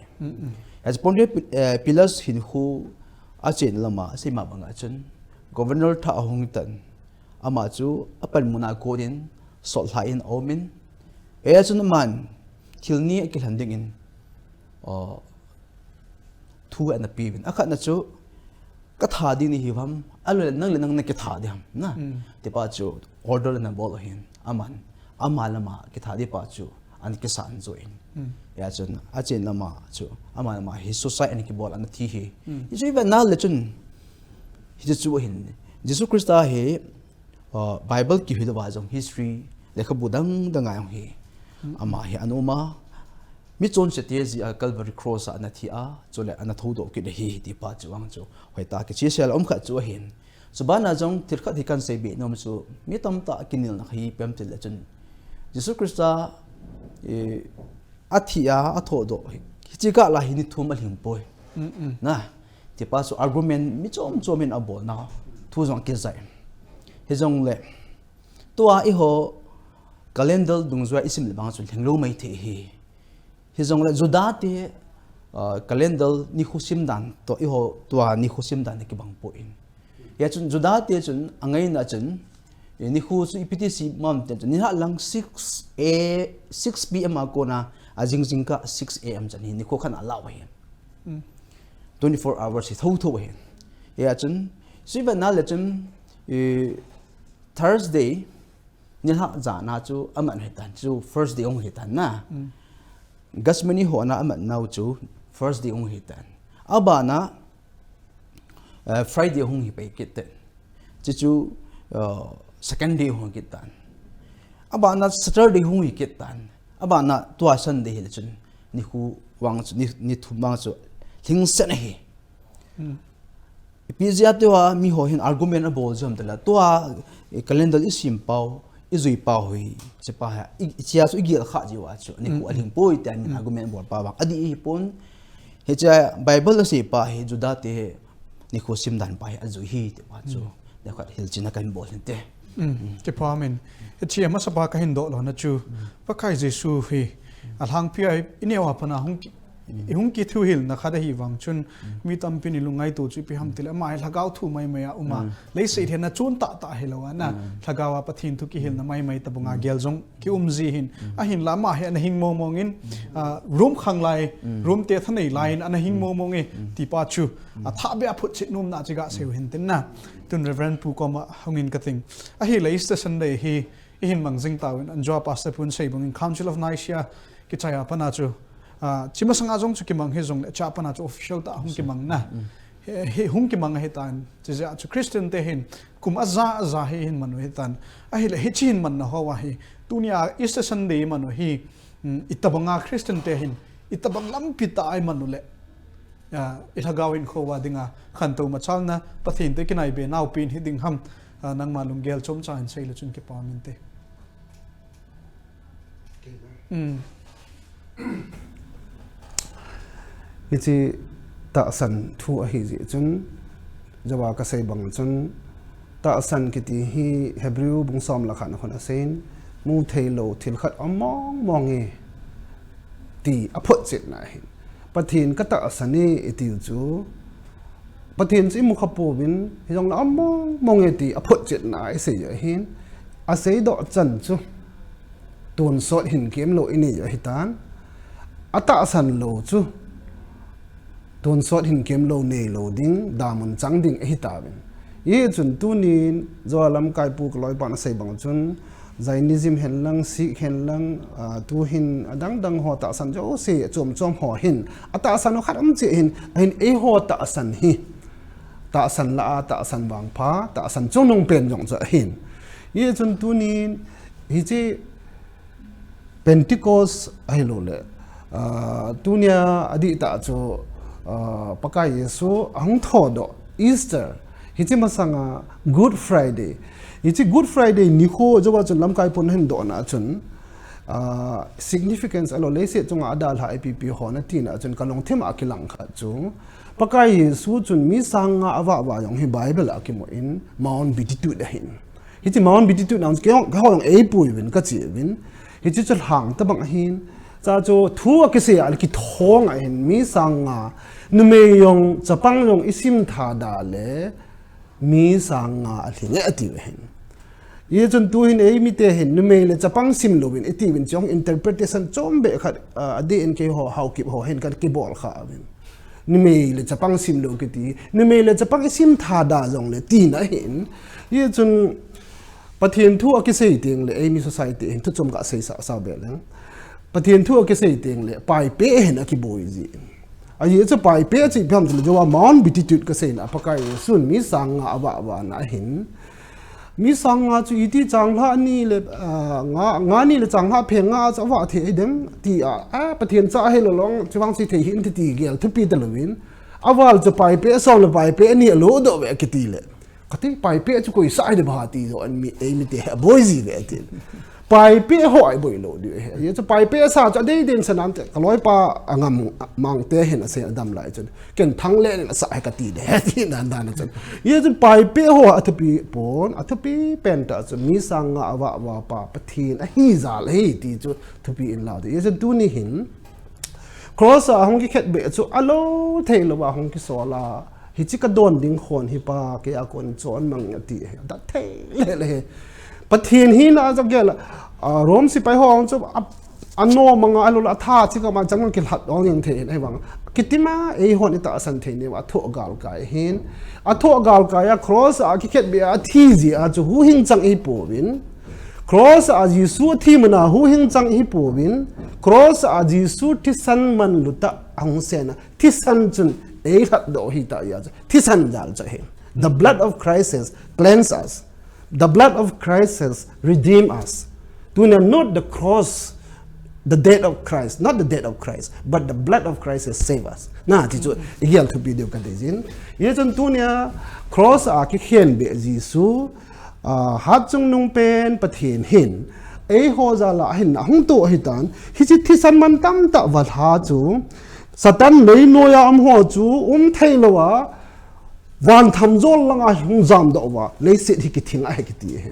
Hichu Pontius Pi-, eh, Pilate hinkho achaina lama, asei ma banga chun, governor thah ahung tan, ama chu apanmun a kon in, sotlha in aum in. Hia chun aman thil ni akilhen dingin, uh, thu ana peuvin. Akhatna chu, katha ding nahi uvam, ahilou le nang le nang nakitha ding ham, na. Tipa chu order ana bol ahin, aman, ama lama kitha ding pa chu ana kisan joh in. Hia chun, achaina lama chu, ama lama hi suicide ana kibol ana thi hi. Hichu i vet nau le chun, hichu chu ahin, Jesu Christa hi, uh, Bible kihi louva jong history, lekhabu dang dang a jong hi. Ama hi ana um a, mi chonse te jeh a Calvary Cross a ana thi a, chule ana thoudoh kit ahi ti pa chu vang chu hoitah a kichesel a um khat chu ahin. Chubana jong thil khat hi kahin seibeh nom chu mi tamtah kinelna hi ipi ham tile chun, Jesu Christa, eh, athi a, athoudoh hi, hiche kah lai hi ni thum alhing poi. Na, tipa chu argument mi chom chom in abolna thu jong akijai. Hijongle, tua eiho calendar dungjui a isim le vang chu lhinglou maithei ahi. Hijongle Juda te, uh, calendar nikho sim dan toh eiho tua nikho sim dan hi kibang poi. Hia chun Juda te chun angaina chun, eh, nikho chu ipi ti sim am tile chun, nilhah lang six A, six P M a kona, ajing jingkah six A M chan hi nikho khat ana lah u ahi. Twenty-four hours hi thotho ahi. Hia chun, chuti vet nau le chun, eh, Thursday, nilhah jan a chu aman hitan, chu first day hung hitan na. Gethsemane hon a aman nau chu first day hung hitan. Abana, eh, Friday hung hi pai kit ten. Chuchu, eh, second day hung kit tan. Abana Saturday hung hi kit tan. Abana tua Sunday hile chun nikho vang chu, ni, ni thum vang chu lhingset ahi. Ipi jeh a tua miho hin argument abol jom tela. Tua, eh, calendar isim pau, ijui pau hi, hiche pa hi, i, hichea chu igel kha jiu a chu, nikho alhing poi tia min argument bol pa vang. Adih hipon, hichea Bible asei pa hi, Juda te hi, nikho sim dan pa hi, ajui hi, ti pa chu. Nikhat hilchetna kahin bol hinte. Kipa min. Hichea masa pa kahin doh lona chu. Pakai Jesu hi, alhangpi a, ineo a pat a hung ki, I hung kithuhilna khat ahi vang chun, mi tampin ilungngaito chu ipi ham tile, ama hi lhagao thu maimai a uma, leiset hi na chun tah tah hilou a na, lhagao a Pathen thu kihilna maimai tabang a gel jong kium ji hin, ahinla ama hi ana hing mong mong in, ah, Rome khang lai, Rome te thanei lai in ana hing mong mong e, ti pa chu, athah beh a phutchet nomna chu gasei u hin tin na, tun Reverend Pu koma hung in kating. Ahile Easter Sunday hi, ihin mang jing tauvin, anjo a Pastor Pu in sei bangin Council of Nicaea kichai a pat a chu, ah, hiche masang a jong chu kimang hijongle, hiche a pat a chu official tah a hung kimang na. Hi, hi hung kimang ahitan, hiche jeh a chu Christian te hin, kum aja aja hi hin man u ahitan. Ahile hiche hin manna hoa hi, tunia Easter Sunday iman u hi, mm, itobang a Christian te hin, itobang lampi tah a iman u le, ah, ilhagao hinkho a dinga khantou machalna, Pathen te kinaibe nau pen hi ding ham, ah, nangma lunggel chomcha in sei le chun kipa min te. Mm. Hiche tahsan thu ahi jeh chun, jo a kasei bang chun, tahsan kiti hi Hebrew bung som le khat na khun aseiyin, mu theilou thil khat aum mong mong e, ti aphotchetna ahin. Pathen katahsan e, itiu chu, Pathen chu imu kha pouvin, hijongle aum mong mong e ti aphotchetna a isei u ahin, aseidoh chan chu, tonsot hinkemlou inei u ahitan, atahsan lou chu, tonsot hinkemlou neilou ding, damun chang ding ahitauvin. Hijeh chun tunin, jo a lamkai pu kaloipan asei bang chun, Jainism hen lang, Sikh hen lang, ah, tuhin adang dang ho tahsan jouse, chom chom ho hin, atahsan u khat um cheh hin, ahin eiho tahsan hi, tahsan lah a, tahsan vangpha, tahsan chungnung pen jong chu ahin. Hijeh chun tunin, hiche Pentecost ahilouleh, ah, tunia adihtah chu, ah, Pakai Jesu ahung thodoh Easter, hiche masanga Good Friday. Hiche Good Friday nikho jouva chun lamkai pun ahin dohna chun, ah, significance ahilou leiset chunga adalha ipi ipi ho ana tina chun kalungthim a kilang khat chu, Pakai Jesu chun mi sang nga avah vah jong hi Bible a kimun Mount Beatitude ahin. Hiche Mount Beatitude nang keiho, keiho jong eipuiuvin kacheuvin. Hiche chu lhang tobang ahin. Chuche chu thu akisei a le kithong ahin mi sang nga. Numei jong, chapang jong isim tha da le mi sang nga alhing e atiu ahin. Hijeh chun tuhin eimite hin numei le chapang simlouvin itiuvin chong interpretation chombeh khat, ah, adeh in keiho Haokip ho hin kakibol kha uvin. Numei le chapang simlou kiti, numei le chapang isim tha da jongle tina ahin. Hijeh chun Pathen thu akisei tengle, eimi society hin thu chom kasei sasa be leng. Pathen thu akisei tengle, paipeh hin akiboi jin. Ajeh chu paipeh chu ipi ham tile jouva Mount Beatitude kaseina, Pakai Jesun mi sang nga avah vahna ahin. Mi sang nga chu iti changlhah ni le, ah, nga, nga ni le changlhah pheng nga chu avah thei hidem tia, ah, Pathen cha ahilou long, chuvang chu thei hih in ti gel thupi talouvin. Aval chu paipeh som le paipeh ni alodoh uve kiti le. Kati paipeh chu koisa hidem ham ti joh an mi, eimite aboi jiuve atin. Paipeh ho aboi lou diu ahi. Hijeh chu paipeh sa chu adei ding sa nante, kaloipa angam mangte hin asei adam lai chun. Ken thang le ning asa hi kati de, ti dan dan chun. Hijeh chun paipeh ho athupi pon, athupi pen tah chu mi sang nga avah vah pa Pathen ahi jal ahi ti chu thupi in lau de. Hijeh chun tuni hin, Cross a hung kikhetbeh chu alou theilouva hung kisol a, hiche kadon ding khon hi pa, keiya kon chon mang ati hi, adat thei lele hi. Pathen hina a jagel a, Rome sepai ho chu a, anom anga alou le atha chikama chang kilhat dong jeng thei hin ahivang. Kitima eihon itahsan thei nau athoh galkai hin. Athoh galkai a cross a kikhetbeh a athi jeh a chu huhhing chang ihipouvin. Cross a Jesu thi mana huhhing chang hi pouvin, cross a Jesu thisan man lutah ahung sena, thisan chun ei lhatdoh hi ta ya chu, thisan jal chu hi. The blood of Christ has cleansed us. The blood of Christ has redeemed us. Tunia not the cross, the death of Christ, not the death of Christ, but the blood of Christ has saved us. Na, ti chu, i gel thupi diu ka deijin. Ye chun tunia, cross a kikhen be Jesu, a, hat chungnung pen Pathen hin, eiho jal a hin, ahung to ahitan, hiche thisan man tamtah va lha chu, Satan leinoiya um ho chu, um thei lou a, van thamjol langa hung jamdoh uva, leiset hi kithing ahi kiti ahi.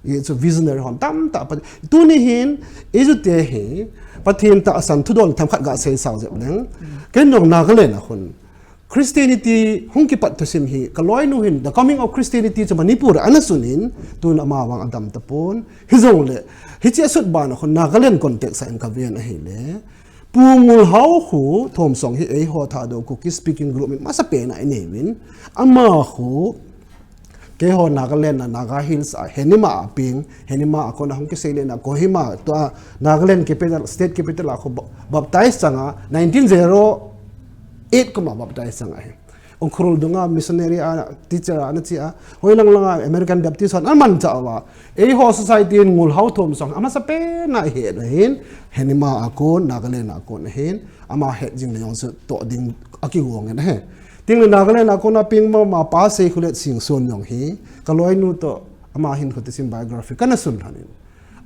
Hichu visionary hon tamtah pa, tuni hin, i ju te hi, Pathen tahsan thudol themkhat ga seisao jep leng. Ken jong Nagaland a khun. Christianity hung kipat thusim hi, ka loinu hin, the coming of Christianity chu Manipur a ana sunin, tun amavang adam tapon. Hijongle, hiche asut bana khun Nagaland context a in ka ven ahile. Pu Ngulhao khu Thomsong hi eiho Thadou Kuki speaking group mi masapen a i neiyuvin. Ama khu keiho Nagaland a Naga Hills a Henima a peng, Henima a kona hung kisei le na Kohima tua Nagaland capital, state capital a khu ba-, baptize chang a nineteen zero eight kum a baptize chang ahi. Ukhrul dunga missionary a teacher a ana che a, hoilang langa American Baptist hon aman cha uva. Eiho society in Ngulhao Thomsong amasapen a i het na hin, Henima a kon, Nagaland a kon ahin, ama het jing le jong chu toh ding a kigong in ahi. Tin le Nagaland a kon a peng ma, ma pa Seikhulet Singson jong hi, ka loinu toh ama hin khuti sim biography kana sun lhonin.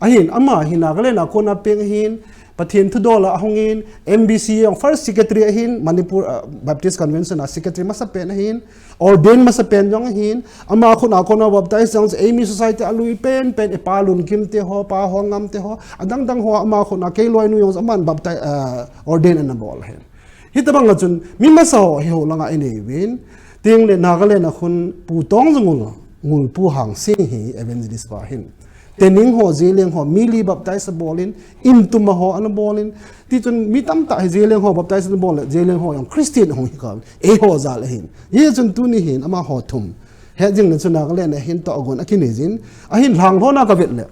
Ahin, ama hi Nagaland a kon a peng ahin, Pathen thudol a ahungin, M B C jong first secretary ahin, Manipur, ah, Baptist Convention a secretary masapen ahin, ordain masapen jong ahin, ama khun a kon a baptize jong chu eimi society a lui penpen, i pa Lunkim te ho, pa Hongam te ho, adang dang ho ama khun a kei loinu jong chu aman baptize, ah, ordain ana bol ahin. Hitabang a chun, mi masa ho hi ho langa i neiyuvin, tin le Nagaland a khun Pu Tongja Ngul, Ngulpu Hangsing hi evangelist pa ahin. Tening ho, Zeliang ho, mi li baptize abolin, Imtuma ho ana bolin. Tichun mi tamtah hi Zeliang ho baptize ana bol le, Zeliang ho jong Christian ahung hi kha, eiho jal ahin. Hichun tuni hin amaho thum. Hijing le chun Nagaland a hin toh agon a kinei jin. Ahin lhanglhon a ka vet le.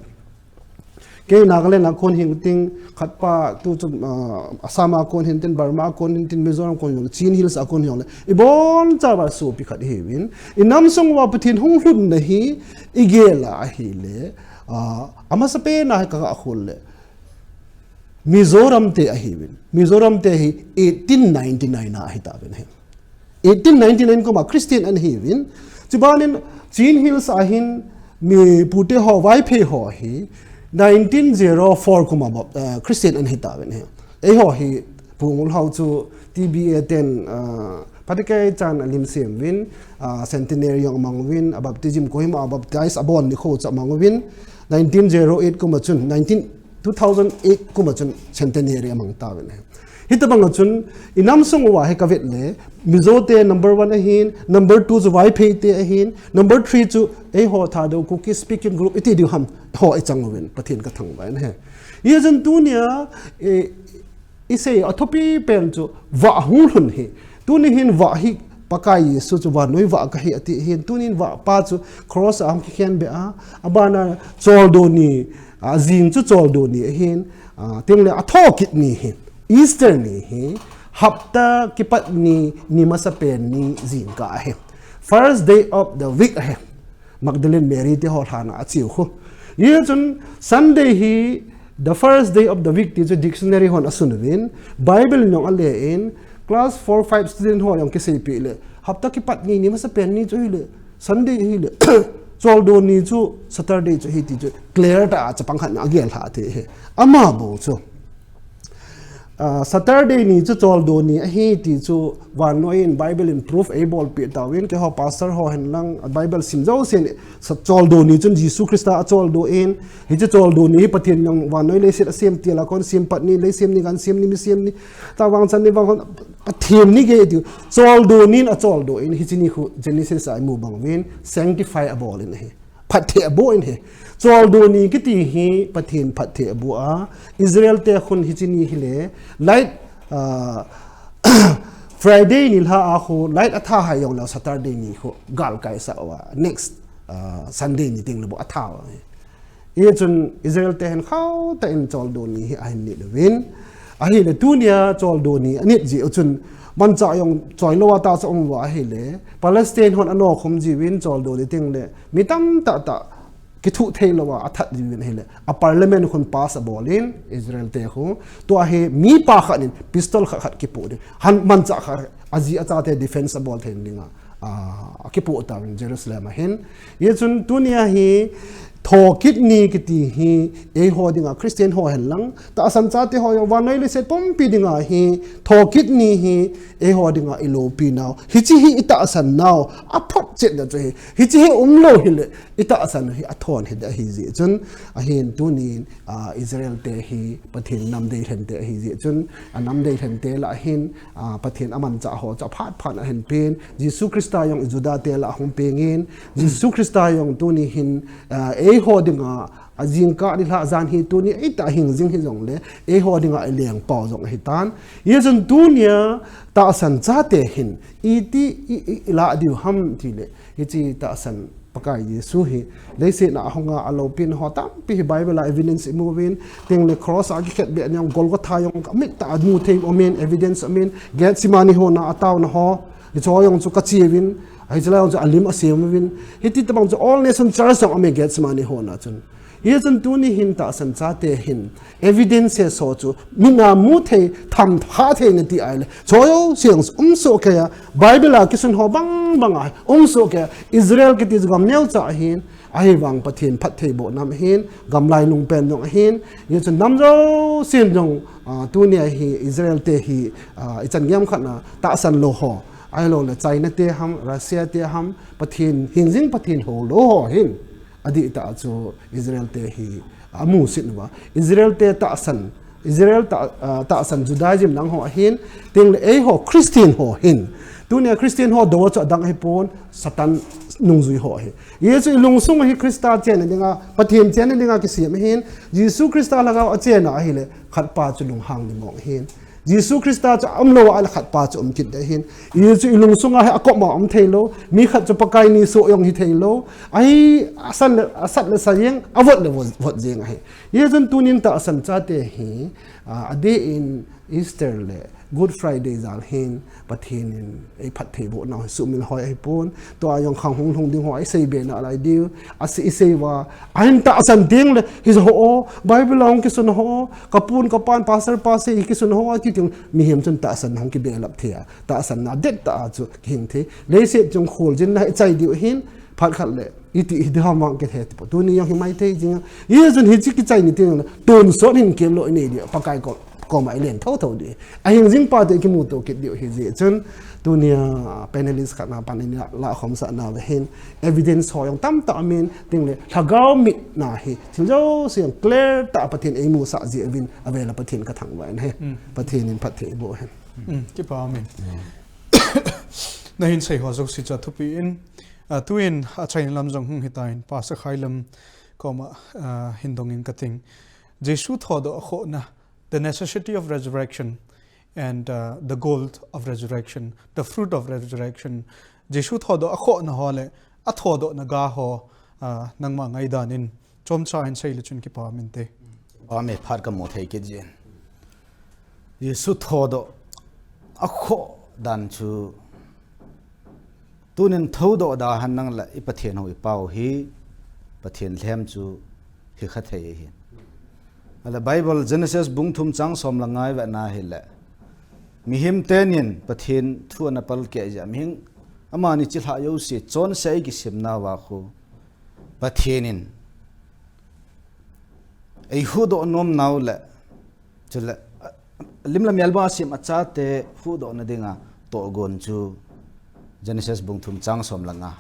Kei Nagaland a kon hin tin, khat pa tu chu, ah, Assam a kon hin tin, Burma a kon hin tin, Mizoram kon hin, Chin Hills a kon hin le. I bonchauva sopi khat ihiuvin. I nam sung uva Pathen hung lhunna hi, i gel a ahile. Ah, amasapen a hi ka ga khol le. Mizoram te ahiuvin. Mizoram te hi eighteen ninety-nine a ahi tauvin ahi. Eighteen ninety-nine kum a Christian ana hiuvin. Chubanin Chin Hills a hin mi pute ho, Vaiphei ho hi nineteen zero four kum a bap-, eh, Christian ana hi tauvin ahi. Eiho hi Pu Ngulhao chu T B A ten, eh, Pathenkey chan a lim sem uvin, ah, centenary jong amang uvin, a baptism Kohima a baptize abol nikho chu amang uvin, nineteen zero eight kum a chun, nineteen, two thousand eight kum a chun centenary amang tauvin ahi. Hitabang a chun, i nam sung uva hi ka vet le, Mizo te number one ahin, number two chu Vaiphei te ahin, number three chu eiho Thadou Kuki speaking group iti diu ham ho i chang uvin, Pathen ka thangvah in ahi. Hijeh chun tunia, eh, I sei a thupi pen chu vah hung lhun hi. Tuni hin vah hi Pakai Jesu chu vannoi vah kahi ati hin. Tuni hin vah pa chu cross a hung kikhen be a. Abana choldo ni, a jing chu choldo ni ahin. A, tin le a thokit ni hi. Easter ni hi. Hapta kipat ni, ni masapen ni jingkah ahi. First day of the week ahi. Magdalene Mary te ho lhana a chiu khu. Hijeh chun Sunday hi the first day of the week ti chu dictionary hon asun uvin, Bible in jong ale in, class four, five student ho jong kiseipeh le, hapta kipat ni, ni masapen ni chu hile, Sunday hile, choldo ni chu Saturday chu ahi ti chu clear tah a chapang khat in agel lha thei ahi. Ama bou chu. Ah, Saturday ni chu choldo ni ahi ti chu vannoi in Bible in proof eibolpeh tauvin, keiho pastor ho hen lang, Bible sim jousen, sa-, choldo ni chun Jesu Christa acholdo in, hiche choldo ni hi Pathen in vannoi leiset asem til a kon, sem pat ni, lei sem ni, gan sem ni, mi sem ni, tavang chan ni vang hon, Pathen ni gei tiu, choldo nin acholdo in, hiche ni khu Genesis a imu bang uvin, sanctify abol in ahi. Phatthei aboh in ahi. Choldo ni kiti hi Pathen phatthei aboh a. Israel te khun hiche ni hile. Light, ah, Friday ni lha a khu light atha hai jong leh Saturday ni khu galkai sah uva. Next, ah, Sunday ni teng le bou atha uva. Hichun Israel te hin khauh tah in choldo ni hi ahin nit uvin. Ahile tunia choldo ni anit jeh u chun manchah jong choi lou a tahsan um uva ahile Palestine hon anokhum jiuvin choldo ni tengle mi tamtah tah kithuh thei lou a athat jiuvin ahile a parliament khun pass abol in Israel te khu. Tua hi mipa khat in pistol khat khat kipoh ding. Han manchah khat aji achate defense abol thei dinga a, akipoh tauvin Jerusalem a hin. Hichun tunia hi thokit ni kiti hi eiho dinga Christian ho hen lang, tahsan chate ho jong vannoi leiset pumpi dinga hi thokit ni hi eiho dinga ilopi nau. Hiche hi itahsan nau, aphotchetna chu hi. Hiche hi umlou hile, itahsan hi athon hi ding ahi jeh chun, ahin tunin, a, Israel te hi Pathen nam deilhen te ahi jeh chun, anam deilhen te lah hin, a, Pathen amanchah ho chu aphat phat ahin pen, Jesu Christa jong Juda te lah ahung pengin, Jesu Christa jong tuni hin, a, eiho dinga, ajingkah nilhah jan hi tuni eita hing jing hijongle, eiho dinga ilengpau jong ahitan. Hichun tunia tahsan chate hin, iti, i, i, ilah diu ham tile, hiche tahsan Pakai Jesu hi, leiset a ahunga alopi nau ho tampi hi Bible a evidence imu uvin, tengle cross a kikhetbeh ni jong Golgotha jong amit tah a mu thei umin, evidence umin, Gethsemane hon a ataona ho, hiche jong chu kache uvin, hiche lai jong chu alim asem uvin, hiti tobang chu All Nation Church jong aume Gethsemane hon a chun. Hichun tuni hin tahsan chate hin, evidence ho chu, mit a mu thei, tham kha thei nati ahile. Choi jouse jong um soh kei a, Bible a kisun ho bang bang a, um soh kei a, Israel kiti chu gam neocha ahin, ahivang Pathen phattheiboh nam ahin, gamlai lungpen jong ahin, hichun nam jousen jong, a, tunia hi Israel te hi, a, ichan gei khat na tahsan lou ho, ahilouleh China te ham, Russia te ham, Pathen hing jing Pathen hou lou ho hin. Adihtah chu Israel te hi amusit uva. Israel te tahsan, Israel tah, ah, tahsan Judaism lang ho ahin, tengle eiho Christian ho hin. Tunia Christian ho dou a chu adang ahipon, Satan nungjui ho ahi. Hichu ilungsung a hi Christa chenna dinga, Pathen chenna dinga kisem ahin, Jesu Christa lhagao a chenna ahile, khatpa chu lunghang ni mong ahin. Jesu Christa chu aumlou a ahile khatpa chu um kit ding ahin. Hichu ilungsung a hi akop ma um thei lou. Mi khat chu Pakai ni soh jong hi thei lou. Ahi asat le, asat le sa jeng, avot le vot, vot jeng ahi. Hichun tunin tahsan chate hi, a, adeh in Easter le Good Friday jal hin Pathen in eiphattheiboh nau hi sumil hoi ahipon. Tua jong khang hung lhung ding ho isei be nalai diu. Asei, isei uva. Ahin tahsan tengle, hiche ho, Bible a hung kisun ho, kapun kapan, pastor pa sei kisun ho, ati teng, mihem chun tahsan hung kibelap thei a. Tahsan na det tah a chu kihing thei. Leiset chung kholjin na ichai diu ahin, phat khat le, iti hi diham vang kithei ti po. Tuni jong hi maithei jing a. Hichun hiche kichai ni tengle, tonsot hin kemlou inei diu. Pakai kom, koma ilen thotho diu. Ahing jing pa te kimuto kit diu ahi jeh chun, tunia panelist khat na pan ina lah khomsah nauva hin, evidence ho jong tamtah aumin, tengle, lhagao mit na hi, thil jouse jong clear tah a Pathen eimusah jeh uvin, avel a Pathen kathangvah in ahi. Hmm. Pathen in phattheiboh hen. Hmm, kipa umin. Nahin sei ho jouse chu athupi in, ah, tuin achaina lam jong hung hitan, Pastor Khailam koma, ah, hin dongin kating. Jesu thodoh akhohna, the necessity of resurrection and, uh, the goal of resurrection, the fruit of resurrection. Jesu thodoh akhohna ho le, athodohna ga ho, uh, nangma ngaidan in chomcha in sei le chun kipa umin te. Amen, phat kamu thei kit jin. Jesu thodoh akhoh dan chu Tunin thodoh da hen lang le i Pathen hou i Pau hi Pathen lhem chu hi kha thei ahi. Ahile Bible Genesis bung thum chang som le nga i vet na hile, mihem tenin Pathen thu ana palkeh jeh a, mihem amani chilhah jouse chonse a i kisim nauva khu Pathen in ei huhdoh nom nau le, chule, a, lim le mel bang a sim a chate huhdohna dinga tohgon chu Genesis bung thum chang som le nga,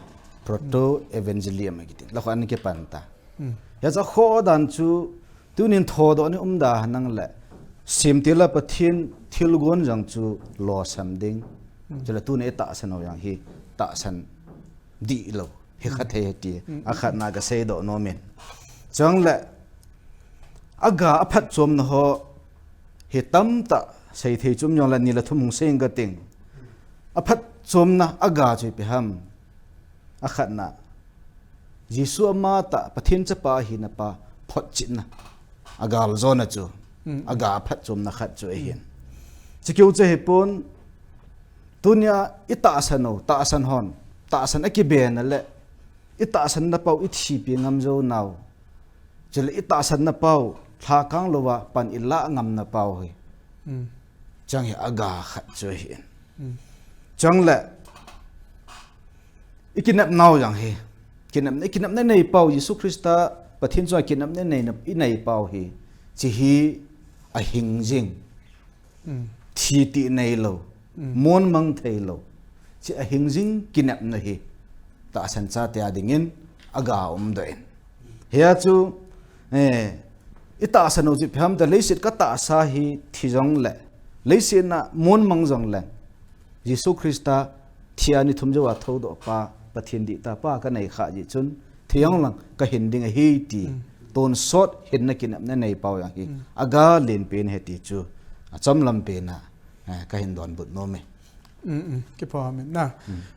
proto evangelium akiti. Lakho an kipan ta. Hmm. Hia chu akhoh dan chu tunin thodoh ni um da hen lang le, sim til a Pathen thilgon jong chu losam ding. Hmm. Chule tuni i tahsan u jong hi tahsan dihlou hi kha thei ahi ti, mm, a khatna ka seidoh nom in. Chule, a ga a phatchomna ho hi tamtah seithei chu um jongle ni le thum hung sei inge kating. A phatchomna a ga chu ipi ham. A khatna, Jesu ama tah, Pathen chapa ahina pa, photchetna, agal jona chu, aga phatchomna khat chu ahin. Chikeu chu hipon, tunia itahsan u, tahsan hon, tahsan akibena le, itahsan napau ithipi ngam jou nau. Chule itahsan napau, lhakang louva pan ilah ngam napau hi. Chang hi aga khat chu ahin. Chang le, ikinep nau jong hi. Kinepna, ikinepna neipau, Jesu Christa, Pathen chunga kinepna neina, ineipau hi. Chi hi ahing jing. Thi ti neilou. Mon mang theilou. Chi ahing jing kinepna hi. Tahsan chate a dingin aga umdoh in. Hia chu, eh, itahsan u chu ipi ham tile leiset katahsa hi thi jongle. Leiset a mon mang jongle. Jesu Christa thia ni thum jouva thoudoh pa, Pathen dihtah pa kanei khah jeh chun, thi jong lang kahin ding ahi ti, tonsot hinna kinepna neipau jong hi, aga lenpen ahi ti chu, achomlam pen a, eh, kahin donbut nom e. Kipa umin na.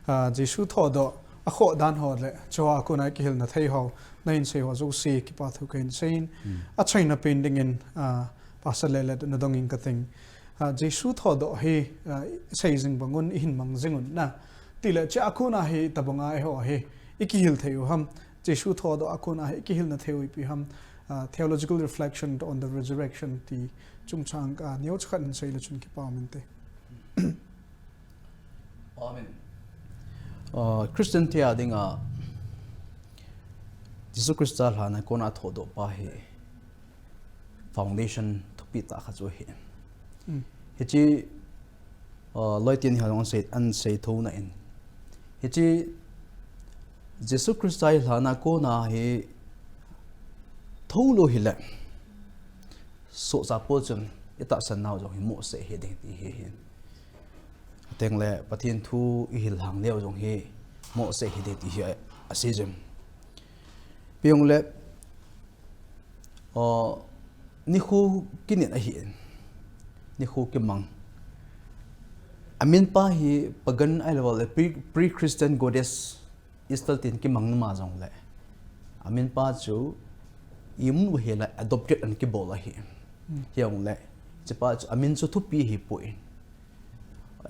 Ah, Jesu thoudoh, akhoh dan ho le, chua kona kihilna thei ho, nahin sei ho jouse, kipa thu kahin seiyin. Achaina pen dingin, ah, Pastor Lele nadong in kating. Ah, Jesu thoudoh hi, ah, sei jing bangun, ihin mang jingun na. Tile, chua kona hi tabanga eiho hi, ikihil thei u ham. Jesu thoudoh a kona hi, ikihilna thei u ipi ham. Ah, theological reflection on the resurrection ti chungchang, ah, neocha khat hin seile chun kipa umin te. Amen. Ah, Christian te a dinga Jesu Christa lhana kona thoudoh pa hi foundation thupi tah khat chu ahi. Hiche, ah, loiten hijongle an sei, an sei thou na in. Hiche Jesu Christa hi lhana kona hi thou lou hile, sohcha po chun itahsan nau jong hi mohseh hiding ti hi ahin. Atengle Pathen thu ihil lhang leu jong hi mohseh hiding ti hi a, asei jin. Ipi jongle, nikho kinit ahin, nikho kimang. Amin pa hi pagan ahilouleh pre, pre-Christian goddess Easter tin kimang numa jongle, amin pa chu imu hela adopted an kibol ahi. Hijongle, hichepa chu amin chu thupi hipoi.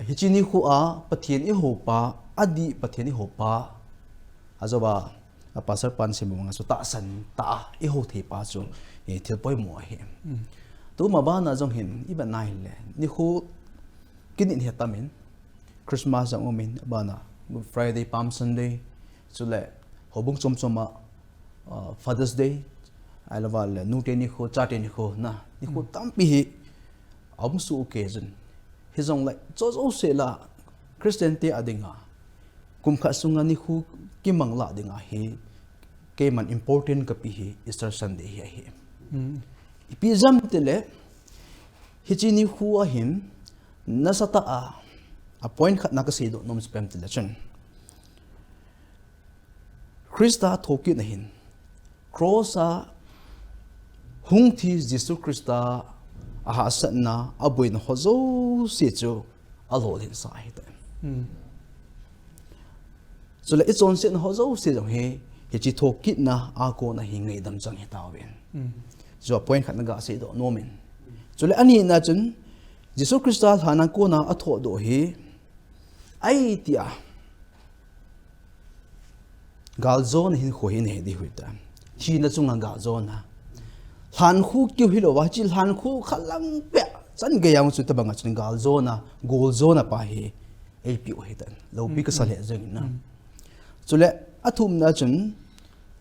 Hiche nikho a Pathen ihoupa, adih Pathen ihoupa, ajouva, a pastor pan seimu banga chu tahsan tah a ihou theipa chu, eh, thil poimo ahi. Tuma bana jong hin, ivet na hile, nikho kinit hi atamin, Christmas jong umin, abana Good Friday, Palm Sunday, chule houbung chom chom a, ah, Father's Day, ahilouleh nute nikho, chate nikho, na, nikho tampi hi aum soh kei jin. Hijongle, chu jouse la Christian te a dinga, kum khat sunga nikho kimang lah dinga hi, keiman important kapi hi Easter Sunday hi ahi. Ipi jeh ham itile, hiche nikho a hin, nasatah a, a point khat na kaseidoh nom chu ipi ham itile chun, Christa thokitna hin, cross a hung thi Jesu Christa ahahsatna, aboina ho jouse chu alolhinsah ahitai. Chule ichonsetna ho jouse jong hi, hiche thokitna a kona hi ngaidam chang hitauvin. Chua point khat na gaseidoh nomin. Chule anina chun, Jesu Christa lhana kona athodoh hi, ahi tia, galjona hinkho hi nei diu ahitai. Thina chunga galjona. Lhankhuh keu hilouva, hiche lhankhuh khalang peh chan geiya chu tobanga chun galjona, goljona pa hi eipeh u ahitai. Loupi kasa lheh jengin na. Chule athumna chun,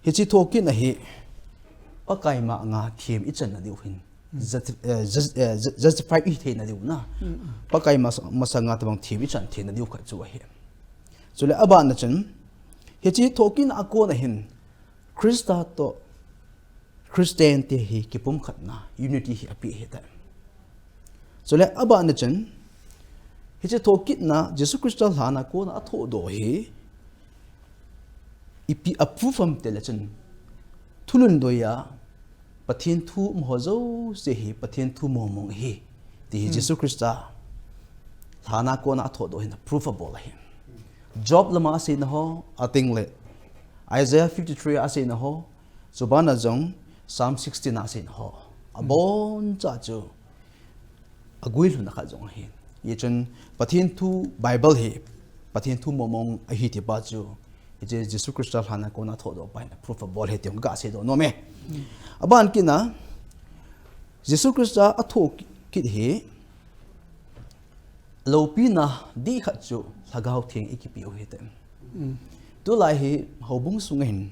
hiche thokitna hi, Pakai manga them ichanna diu hin, justify itheina diu na. Pakai masanga tobang them ichan theina diu khat chu ahi. Chule abana chun, hiche thokitna a kona hin, Christa toh Christian te hi kipumkhatna, unity hi apeh ahitai. Chule abana chun, hiche thokitna Jesu Christa lhana kona athodoh hi, ipi a proof ham itile chun, thulhun doiya, Pathen thu umho jouse hi Pathen thu mongmong ahi, ti hi Jesu Christa lhana kona athodoh hin proof abol ahi. Job lama aseina ho, atengle Isaiah fifty-three a aseina ho, chubana jong Psalm sixty na sin ho. Abon cha chu. Agui lhun a khat jong ahi. Ye chun Pathen thu Bible hi. Pathen thu momong ahi ti pa chu. Hiche Jesu Christa lhana kona thodoh pa hin proof abol hi ti hung kasei doh nom e. Aban kit na. Jesu Christa atho kit hi. Loupina dih khat chu Lhagao Theng ikipe u hite. Tulai hi houbung sunga hin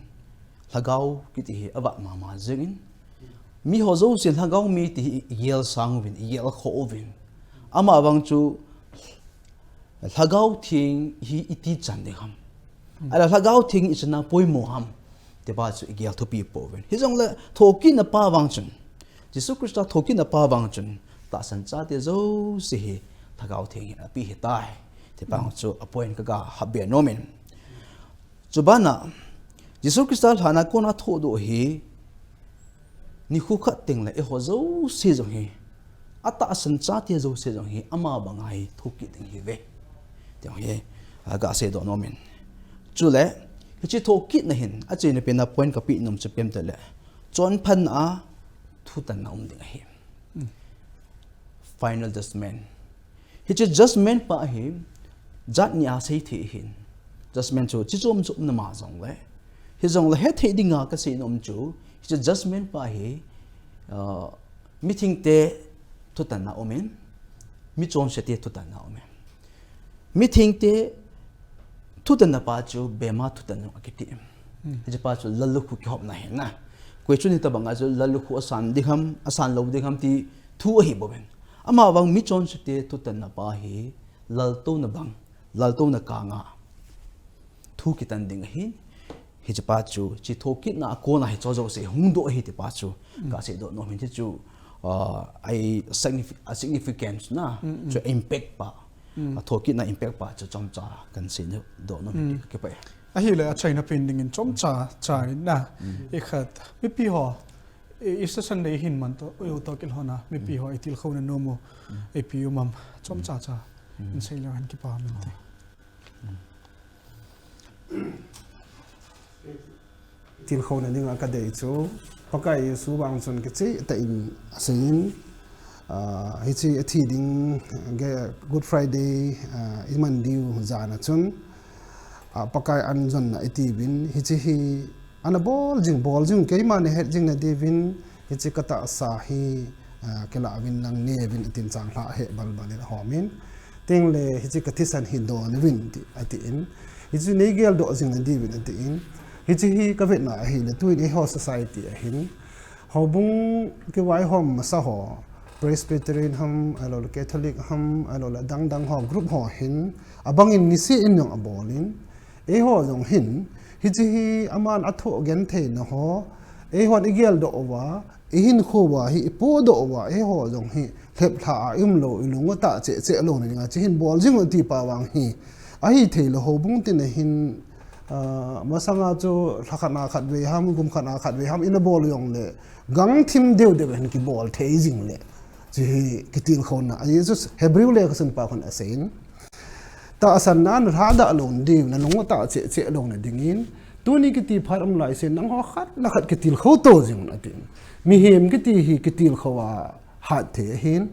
Lhagao kiti hi avat mama jingin. Mi ho jousen Lhagao mi ti hi igel sang uvin, igel kho uvin. Ama vang chu Lhagao Theng hi iti chan ding ham. Ala Lhagao Theng ichan a poimo ham. Ti pa chu igel thupi pouvin. Hijongle thokitna pa vang chun. Jesu Christa thokitna pa vang chun. Tahsan chate jouse hi Lhagao Theng hi ape hitai. Ti pa chu a point ka ga hap be nom in. Chubana Jesu Christa lhana kona thodoh hi nikho khat tengle eiho jouse jong hi. Atahsan chate jouse jong hi ama banga hi thokit ding hive. Ti hi aga sei doh nom in. Chule hiche thokitna hin acheina pena point kape nom chu ipi ham itile. Chonphatna a thutanna um ding ahi. Final judgment. Hiche judgment pa hi jat ni a sei thei ahin. Judgment chu chi chom chom na ma jongle. Hijongle hethei dinga kasei nom chu hiche judgment pa hi, ah, mithengte thutanna umin, michonsete thutanna umin. Mithengte thutanna pa chu bema thutan jong akiti. Hiche pa chu lallukhuh kihopna ahi na. Koi chun hitobanga chu lallukhuh asan ding ham, asan lou ding ham ti thu ahi bouvin. Ama vang michonsete thutanna pa hi laltouna bang, laltouna kanga thu kitan ding ahi. Hiche pa chu, hiche thokitna a kona hiche jouse hungdoh ahi ti pa chu, kasei doh nom in hiche chu, ah, a signifi-, a significance na, chu impact pa, a thokitna impact pa chu chomcha kasei doh nom in ti kakipah e. Ahile achaina pen dingin chomcha, cha in na, ikhat, mipi ho, i, Easter Sunday hin man toh, u toh kilhona, mipi ho, itilkhouna nom u, ipi u mam, chomcha cha, in sei leu hen kipa min te. Tilkhouna dinga kadei chu, Pakai Jesu vang chun kichehtah in aseiyin, ah, hiche athi ding, ge-, Good Friday, ah, iman diu jan a chun, ah, Pakai an jonna itiuvin, hiche hi ana bol jing, bol jing, keima nahet jing nadiuvin, hiche katahsa hi, ah, kilah uvin nang neuvin atin changlhah ahet balbal in ahomin. Tengle hiche kathisan hi don uvin ti, atin. Hiche neigeldoh jing nadiuvin atin. Hiche hi kavetna ahile tuin eiho society a hin. Houbung kivaihom masa ho, Presbyterian ham, ahilouleh Catholic ham, ahilouleh adang dang ho, group ho hin, abangin niseh in jong abolin. Eiho jong hin, hiche hi aman athoh gentheina ho, eihon igeldoh uva, ihinkho uva hi, ipohdoh uva, eiho jong hi, lheplhah a ium lou, ilung u tah cheh cheh louna dinga, hiche hin bol jing u ti pa vang hi, ahithei lou houbung tina hin, ah, masanga chu lha khat a khatvei ham, kum khat a khatvei ham, ina bol u jongle, gang thim deu deu hin kibol thei jing le, hiche hi kitilkhouna, a Jesu Hebrew lekhasun pa khun aseiyin. Tahsanna nalhadah lou nadiu, nalung u tah cheh cheh louna dingin. Tuni kiti phat um laisen, nangho khat le khat kitilkhou to jing un atin. Mihem kiti hi kitilkhou a hat thei ahin.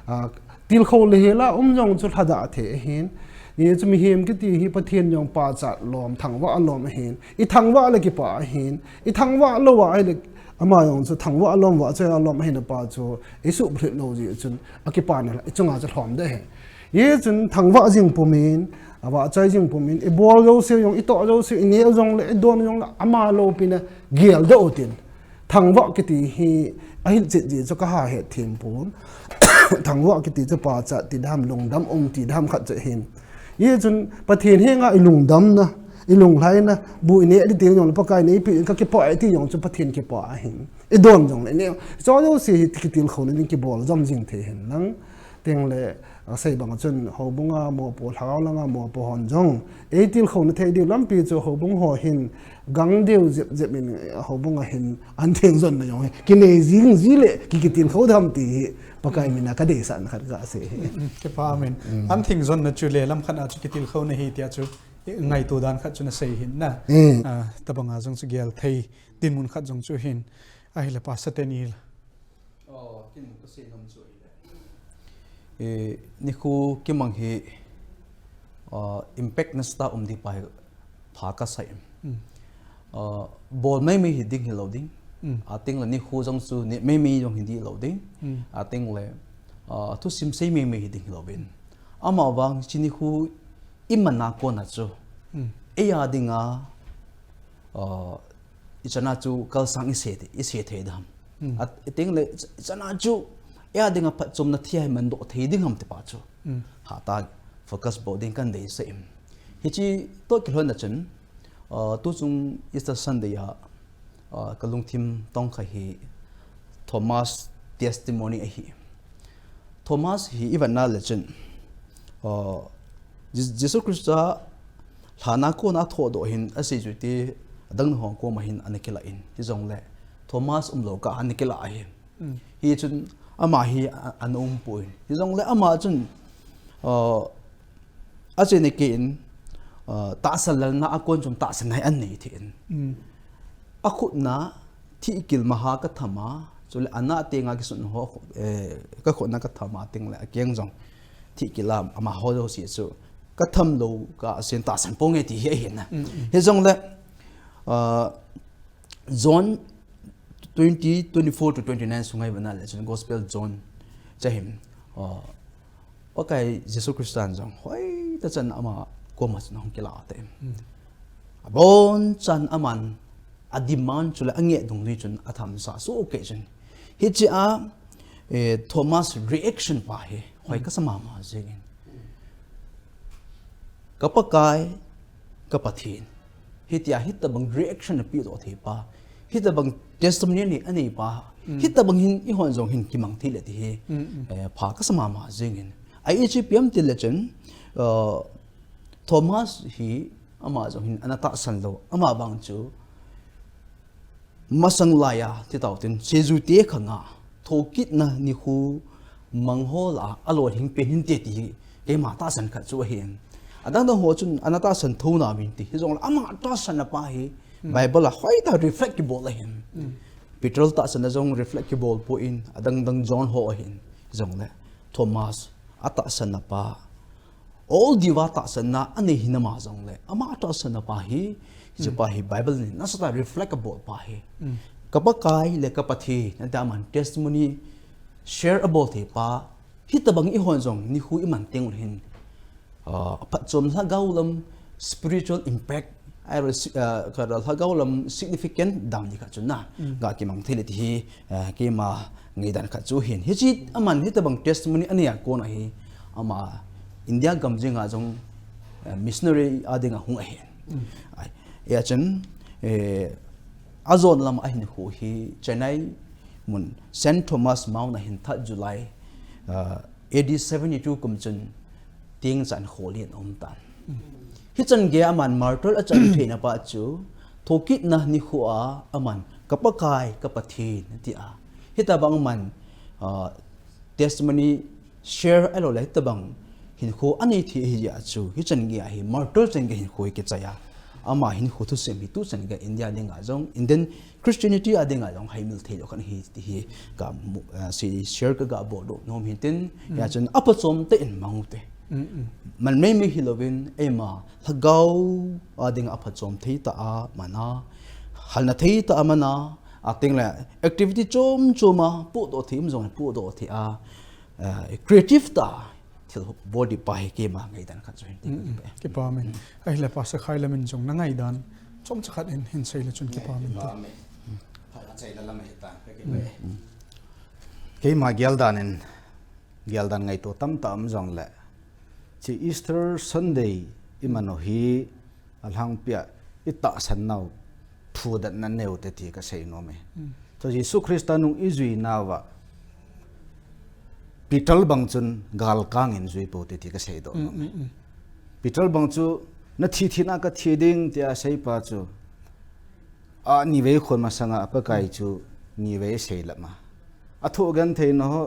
Ah, tilkhou le hela um jong chu lhadah thei ahin. Hichu mihem kiti hi Pathen jong pachat lom, thangvah lom ahin. Ithangvah le kipah ahin. Ithangvah lou a ahile ama jong chu thangvah lom, vahchoi a lom ahin apa chu. Isuh bhlit lou jeh chun akipana ichunga chu lhom deh ahi. Hichun thangvah jing pumin, avahchoi jing pumin, ibol jouse jong, itoh jouse, ineh jongle, idon jongle, ama loupina geldoh utin. Thangvah kiti hi ahilchet jeh chu kaha hetthem pon. Thangvah kiti chu pachat ti dam, lungdam um ti dam khat chu ahin. Hichun Pathen henga ilungdamna, ilunglhaina, bu ineh ding ti jongle Pakai neipeh in kakipah e ti jong chu Pathen kipah ahin. Idon jongle ineh, hicho jouse hi kitilkhouna ding kibol jom jing thei hen lang. Tengle, asei bang chun, houbunga mopo, lhagao langa mopo hon jong, eitilkhouna thei diu lampi chu houbung ho hin, gang deu jep jep in, houbunga hin, an theng jonna jong hi, kinei jing ji le, ki, kitilkhou dam ti hi, Pakai mina kadeisahna khat kasei hi. Kipa amen. An theng jonna chu le, lam khat a chu kitilkhouna hi tia chu, ngaito dan khat chu nasei hin na. Ah, tabanga jong chu gel thei, dinmun khat jong chu hin. Ahile Pastor Daniel. Oh, kin ka sei nom chu ahile. Eh, nikho kimang hi uh, impact nasatah um ding pa hi pha kasa in. Hmm. Uh, bol maimai hi ding hilou ding. Hmm. Ating le nikho jong chu neh maimai jong hi ding lou ding. Hmm. Ating le uh, thusim sei maimai hi ding hilou vin. Amavang hiche nikho iman a kona chu. Hmm. Eia dinga uh, ichan a chu kalsang i se thei, i se thei dam. Hmm. Ating le ichan a chu eia dinga phatchomna thi a hi mandoh thei ding ham ti pa chu. Hmm. Hatah focus bol ding kan deisah in. Hiche toh kilhon a chun uh, tuchung Easter Sunday a uh, ka lungthim tong kha hi Thomas testimony ahi. Thomas hi i vet na le chun uh, Jesu Christa lhan a kona athodoh hin aseijui te adang ho koma hin ana kilah in. Hijongle Thomas umlou kah a ana kilah ahi. Hmm. Hichun ama hi ana um poi. Hijongle ama chun uh, achena kei in uh, tahsan lalna a kon chun tahsan hi anei thei in. Hmm. Akhutna thihkil maha katham a, chule ana tenga kisun ho, eh, kakhutna katham a, ating le akeng jong thihkil a amaho jouse chu katham lou kah a sen tahsan ponge ti hi ahi na. Mm, mm. Hijongle uh, John twenty, twenty-four to twenty-nine sunga i vet na le chun Gospel John chu hin uh, Pakai Jesu Christan jong hoitah chan ama koma chun ahung kilah tai. Hmm. Abonchan aman a demand chule angeh dungjui chun atham sa so okay chun. Hiche a eh, Thomas reaction pa hi hoi kasa mama jeng in. Ka Pakai, ka Pathen. Hitia hitabang reaction apedoh thei pa. Hitabang testimony anei pa. Hmm. Hitabang hin eihon jong hin kimang thei le ti hi. Hmm, hmm. Eh, pha kasa mama jeng in. Ahi chu ipi ham ti le chun uh, Thomas hi ama jong hin ana tahsan lou. Amavang chu masang laiya ti tau tin seijui te khang a thokitna nikho mang ho lah a alolhing pen hinte ti hi keima tahsan khat chu ahi. Adang dang ho chun ana tahsan thou nauvin ti. Hijongle ama tahsan na pa hi Hmm. Bible a hoitah reflect kibol ahi. Hmm. Peter tahsan na jong reflect kibol poi, adang dang John ho ahi. Hijongle Thomas atahsan na pa, all diva tahsan na anei hinam a jongle ama tahsan na pa hi, hiche Hmm. pa hi Bible in nasatah reflect abol pa hi. Hmm. Ka Pakai le ka Pathen ati aman testimony share abol thei pa, hitabang eihon jong nikho iman teng uleh hin uh, aphatchom lhagao lam spiritual impact, ahilou le si- uh, ka lhagao lam significant dan ding khat chu na, Mm. ga kimang thei le ti hi uh, keima ngaidan khat chu ahi. Hiche aman hitabang testimony anei a kon a hi ama India gam jenga jong uh, missionary a dinga hung ahi. Mm. Ai, hia chun eh, ajon lam a hinkho hi Chennai mun Saint Thomas Mount a hin third July uh, A D seventy-two kum chun teng chan khol in aum tan. Hichan gei a aman martyr achan theina pa chu thokitna nikho a aman ka Pakai ka Pathen ati a. Hitabang aman uh, testimony share ahilou le hitabang hinkho anei thei ahi a chu hichan gei a hi martyr chan gei hinkho hi kichai a. Ama hinkho thusei mi tuchan gei India dinga jong Indian Christianity a dinga jong haimil thei lou khat ahi ti hi ka mu- ah, si share ka ga bol doh nom hin tin, hia chun aphatchom tah in mang u te. Mm, mm. Man mei mei hilouvin eima lhagao a dinga aphatchom thei tah a man a, halna thei tah a man a, ating le activity chom chom a, pudoh thei um jong pudoh thei a, ah, creative tah a thil bol ding pa hi keima ngaidan khat chu hin ti. Mm, mm. Kipa min. Ahile Pastor Khai lam in jong na ngaidan chomcha khat in hin sei le chun kipa min te. Kipa min. Phat a chai la lam hi ta, ka kipa e. Keima gel dan in, gel dan ngaito tamtah um jong le. Hiche Easter Sunday i man u hi, alhangpi a i tahsan nau thu dan na neo te ti ka sei nom e. Mm. Chu Jesu Christa nung i jui nauva Peter bang chun galkang in jui pou te ti ka sei doh nom e. Mm, mm, mm. Peter bang chu na thi thina ka thi ding tia sei pa chu a nivei khon masanga a Pakai chu nivei sei lam a. A thoh genthei na ho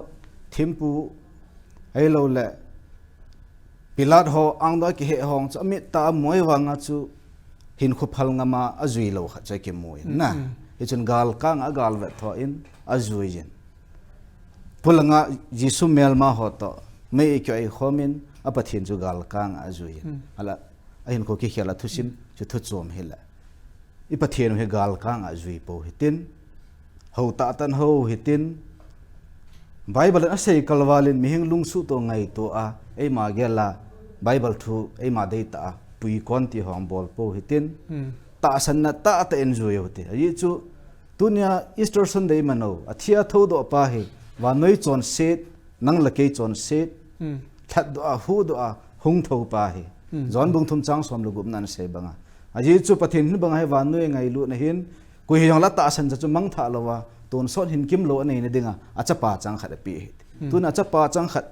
thempu ahilou le Pilat ho angdoi kihe hong chu amit tah a moi vang a chu hinkho phal ngam a a jui lou khat chu kimu in na. Mm, mm. Hichun galkang a galvet tho in ajui in. Pulanga Jesu melma ho to mei kyo ei khomin a Pathen chu galkang a ajui in. Hmm. Ala ahin ko ki khela thusim chu thu chom hila. I Pathen hi galkang a ajui po hitin. Ho ta tan ho hitin. Bible in asei kalvalin mihing lungsu to ngai to a eima gela Bible thu eima dei ta a pui kon ti hong bol po hitin. Hmm. Tahsanna ta ta en jui u ti. Ahi chu tunia Easter Sunday mano a thia tho do pa hi vannoi chon set nang la kei chon set. Hmm. That do a hu do a hung tho pa hi. Hmm. John bung thum chang som le gup nan sei banga. Ahi chu Pathen hin banga hi vannoi ngailu na hin Kui hi jong la tahsan cha chu mangthah lou a, tonsot hin kimlou anei na dinga, achapa chang khat api hi. Hmm. Tun achapa chang khat,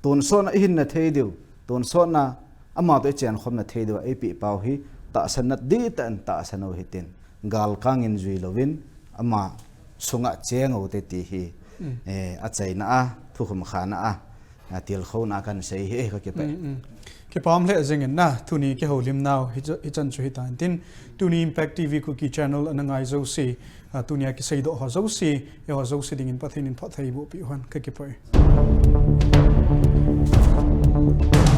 tonsot na ihin na thei diu, tonsot na ama to ichen khom na thei diu, eipi pau hi, tahsan na di ta an tahsan u hitin, galkang in jui louvin, ama sunga cheng u te ti hi, Hmm. eh, achaina a, thukhum khana a, a, tilkhouna kan sei hi, eh, ka kipah. Mm, mm. Kipah lheh jingin na, tuni kihoulim nau, hi cha-, hichan chu hitan tin, tuni Impact T V Kuki Channel ana ngai jouse, a, tunia kiseidoh ho jouse, eiho jouse dingin Pathen in phatthei boh pi hen, ka kipah e.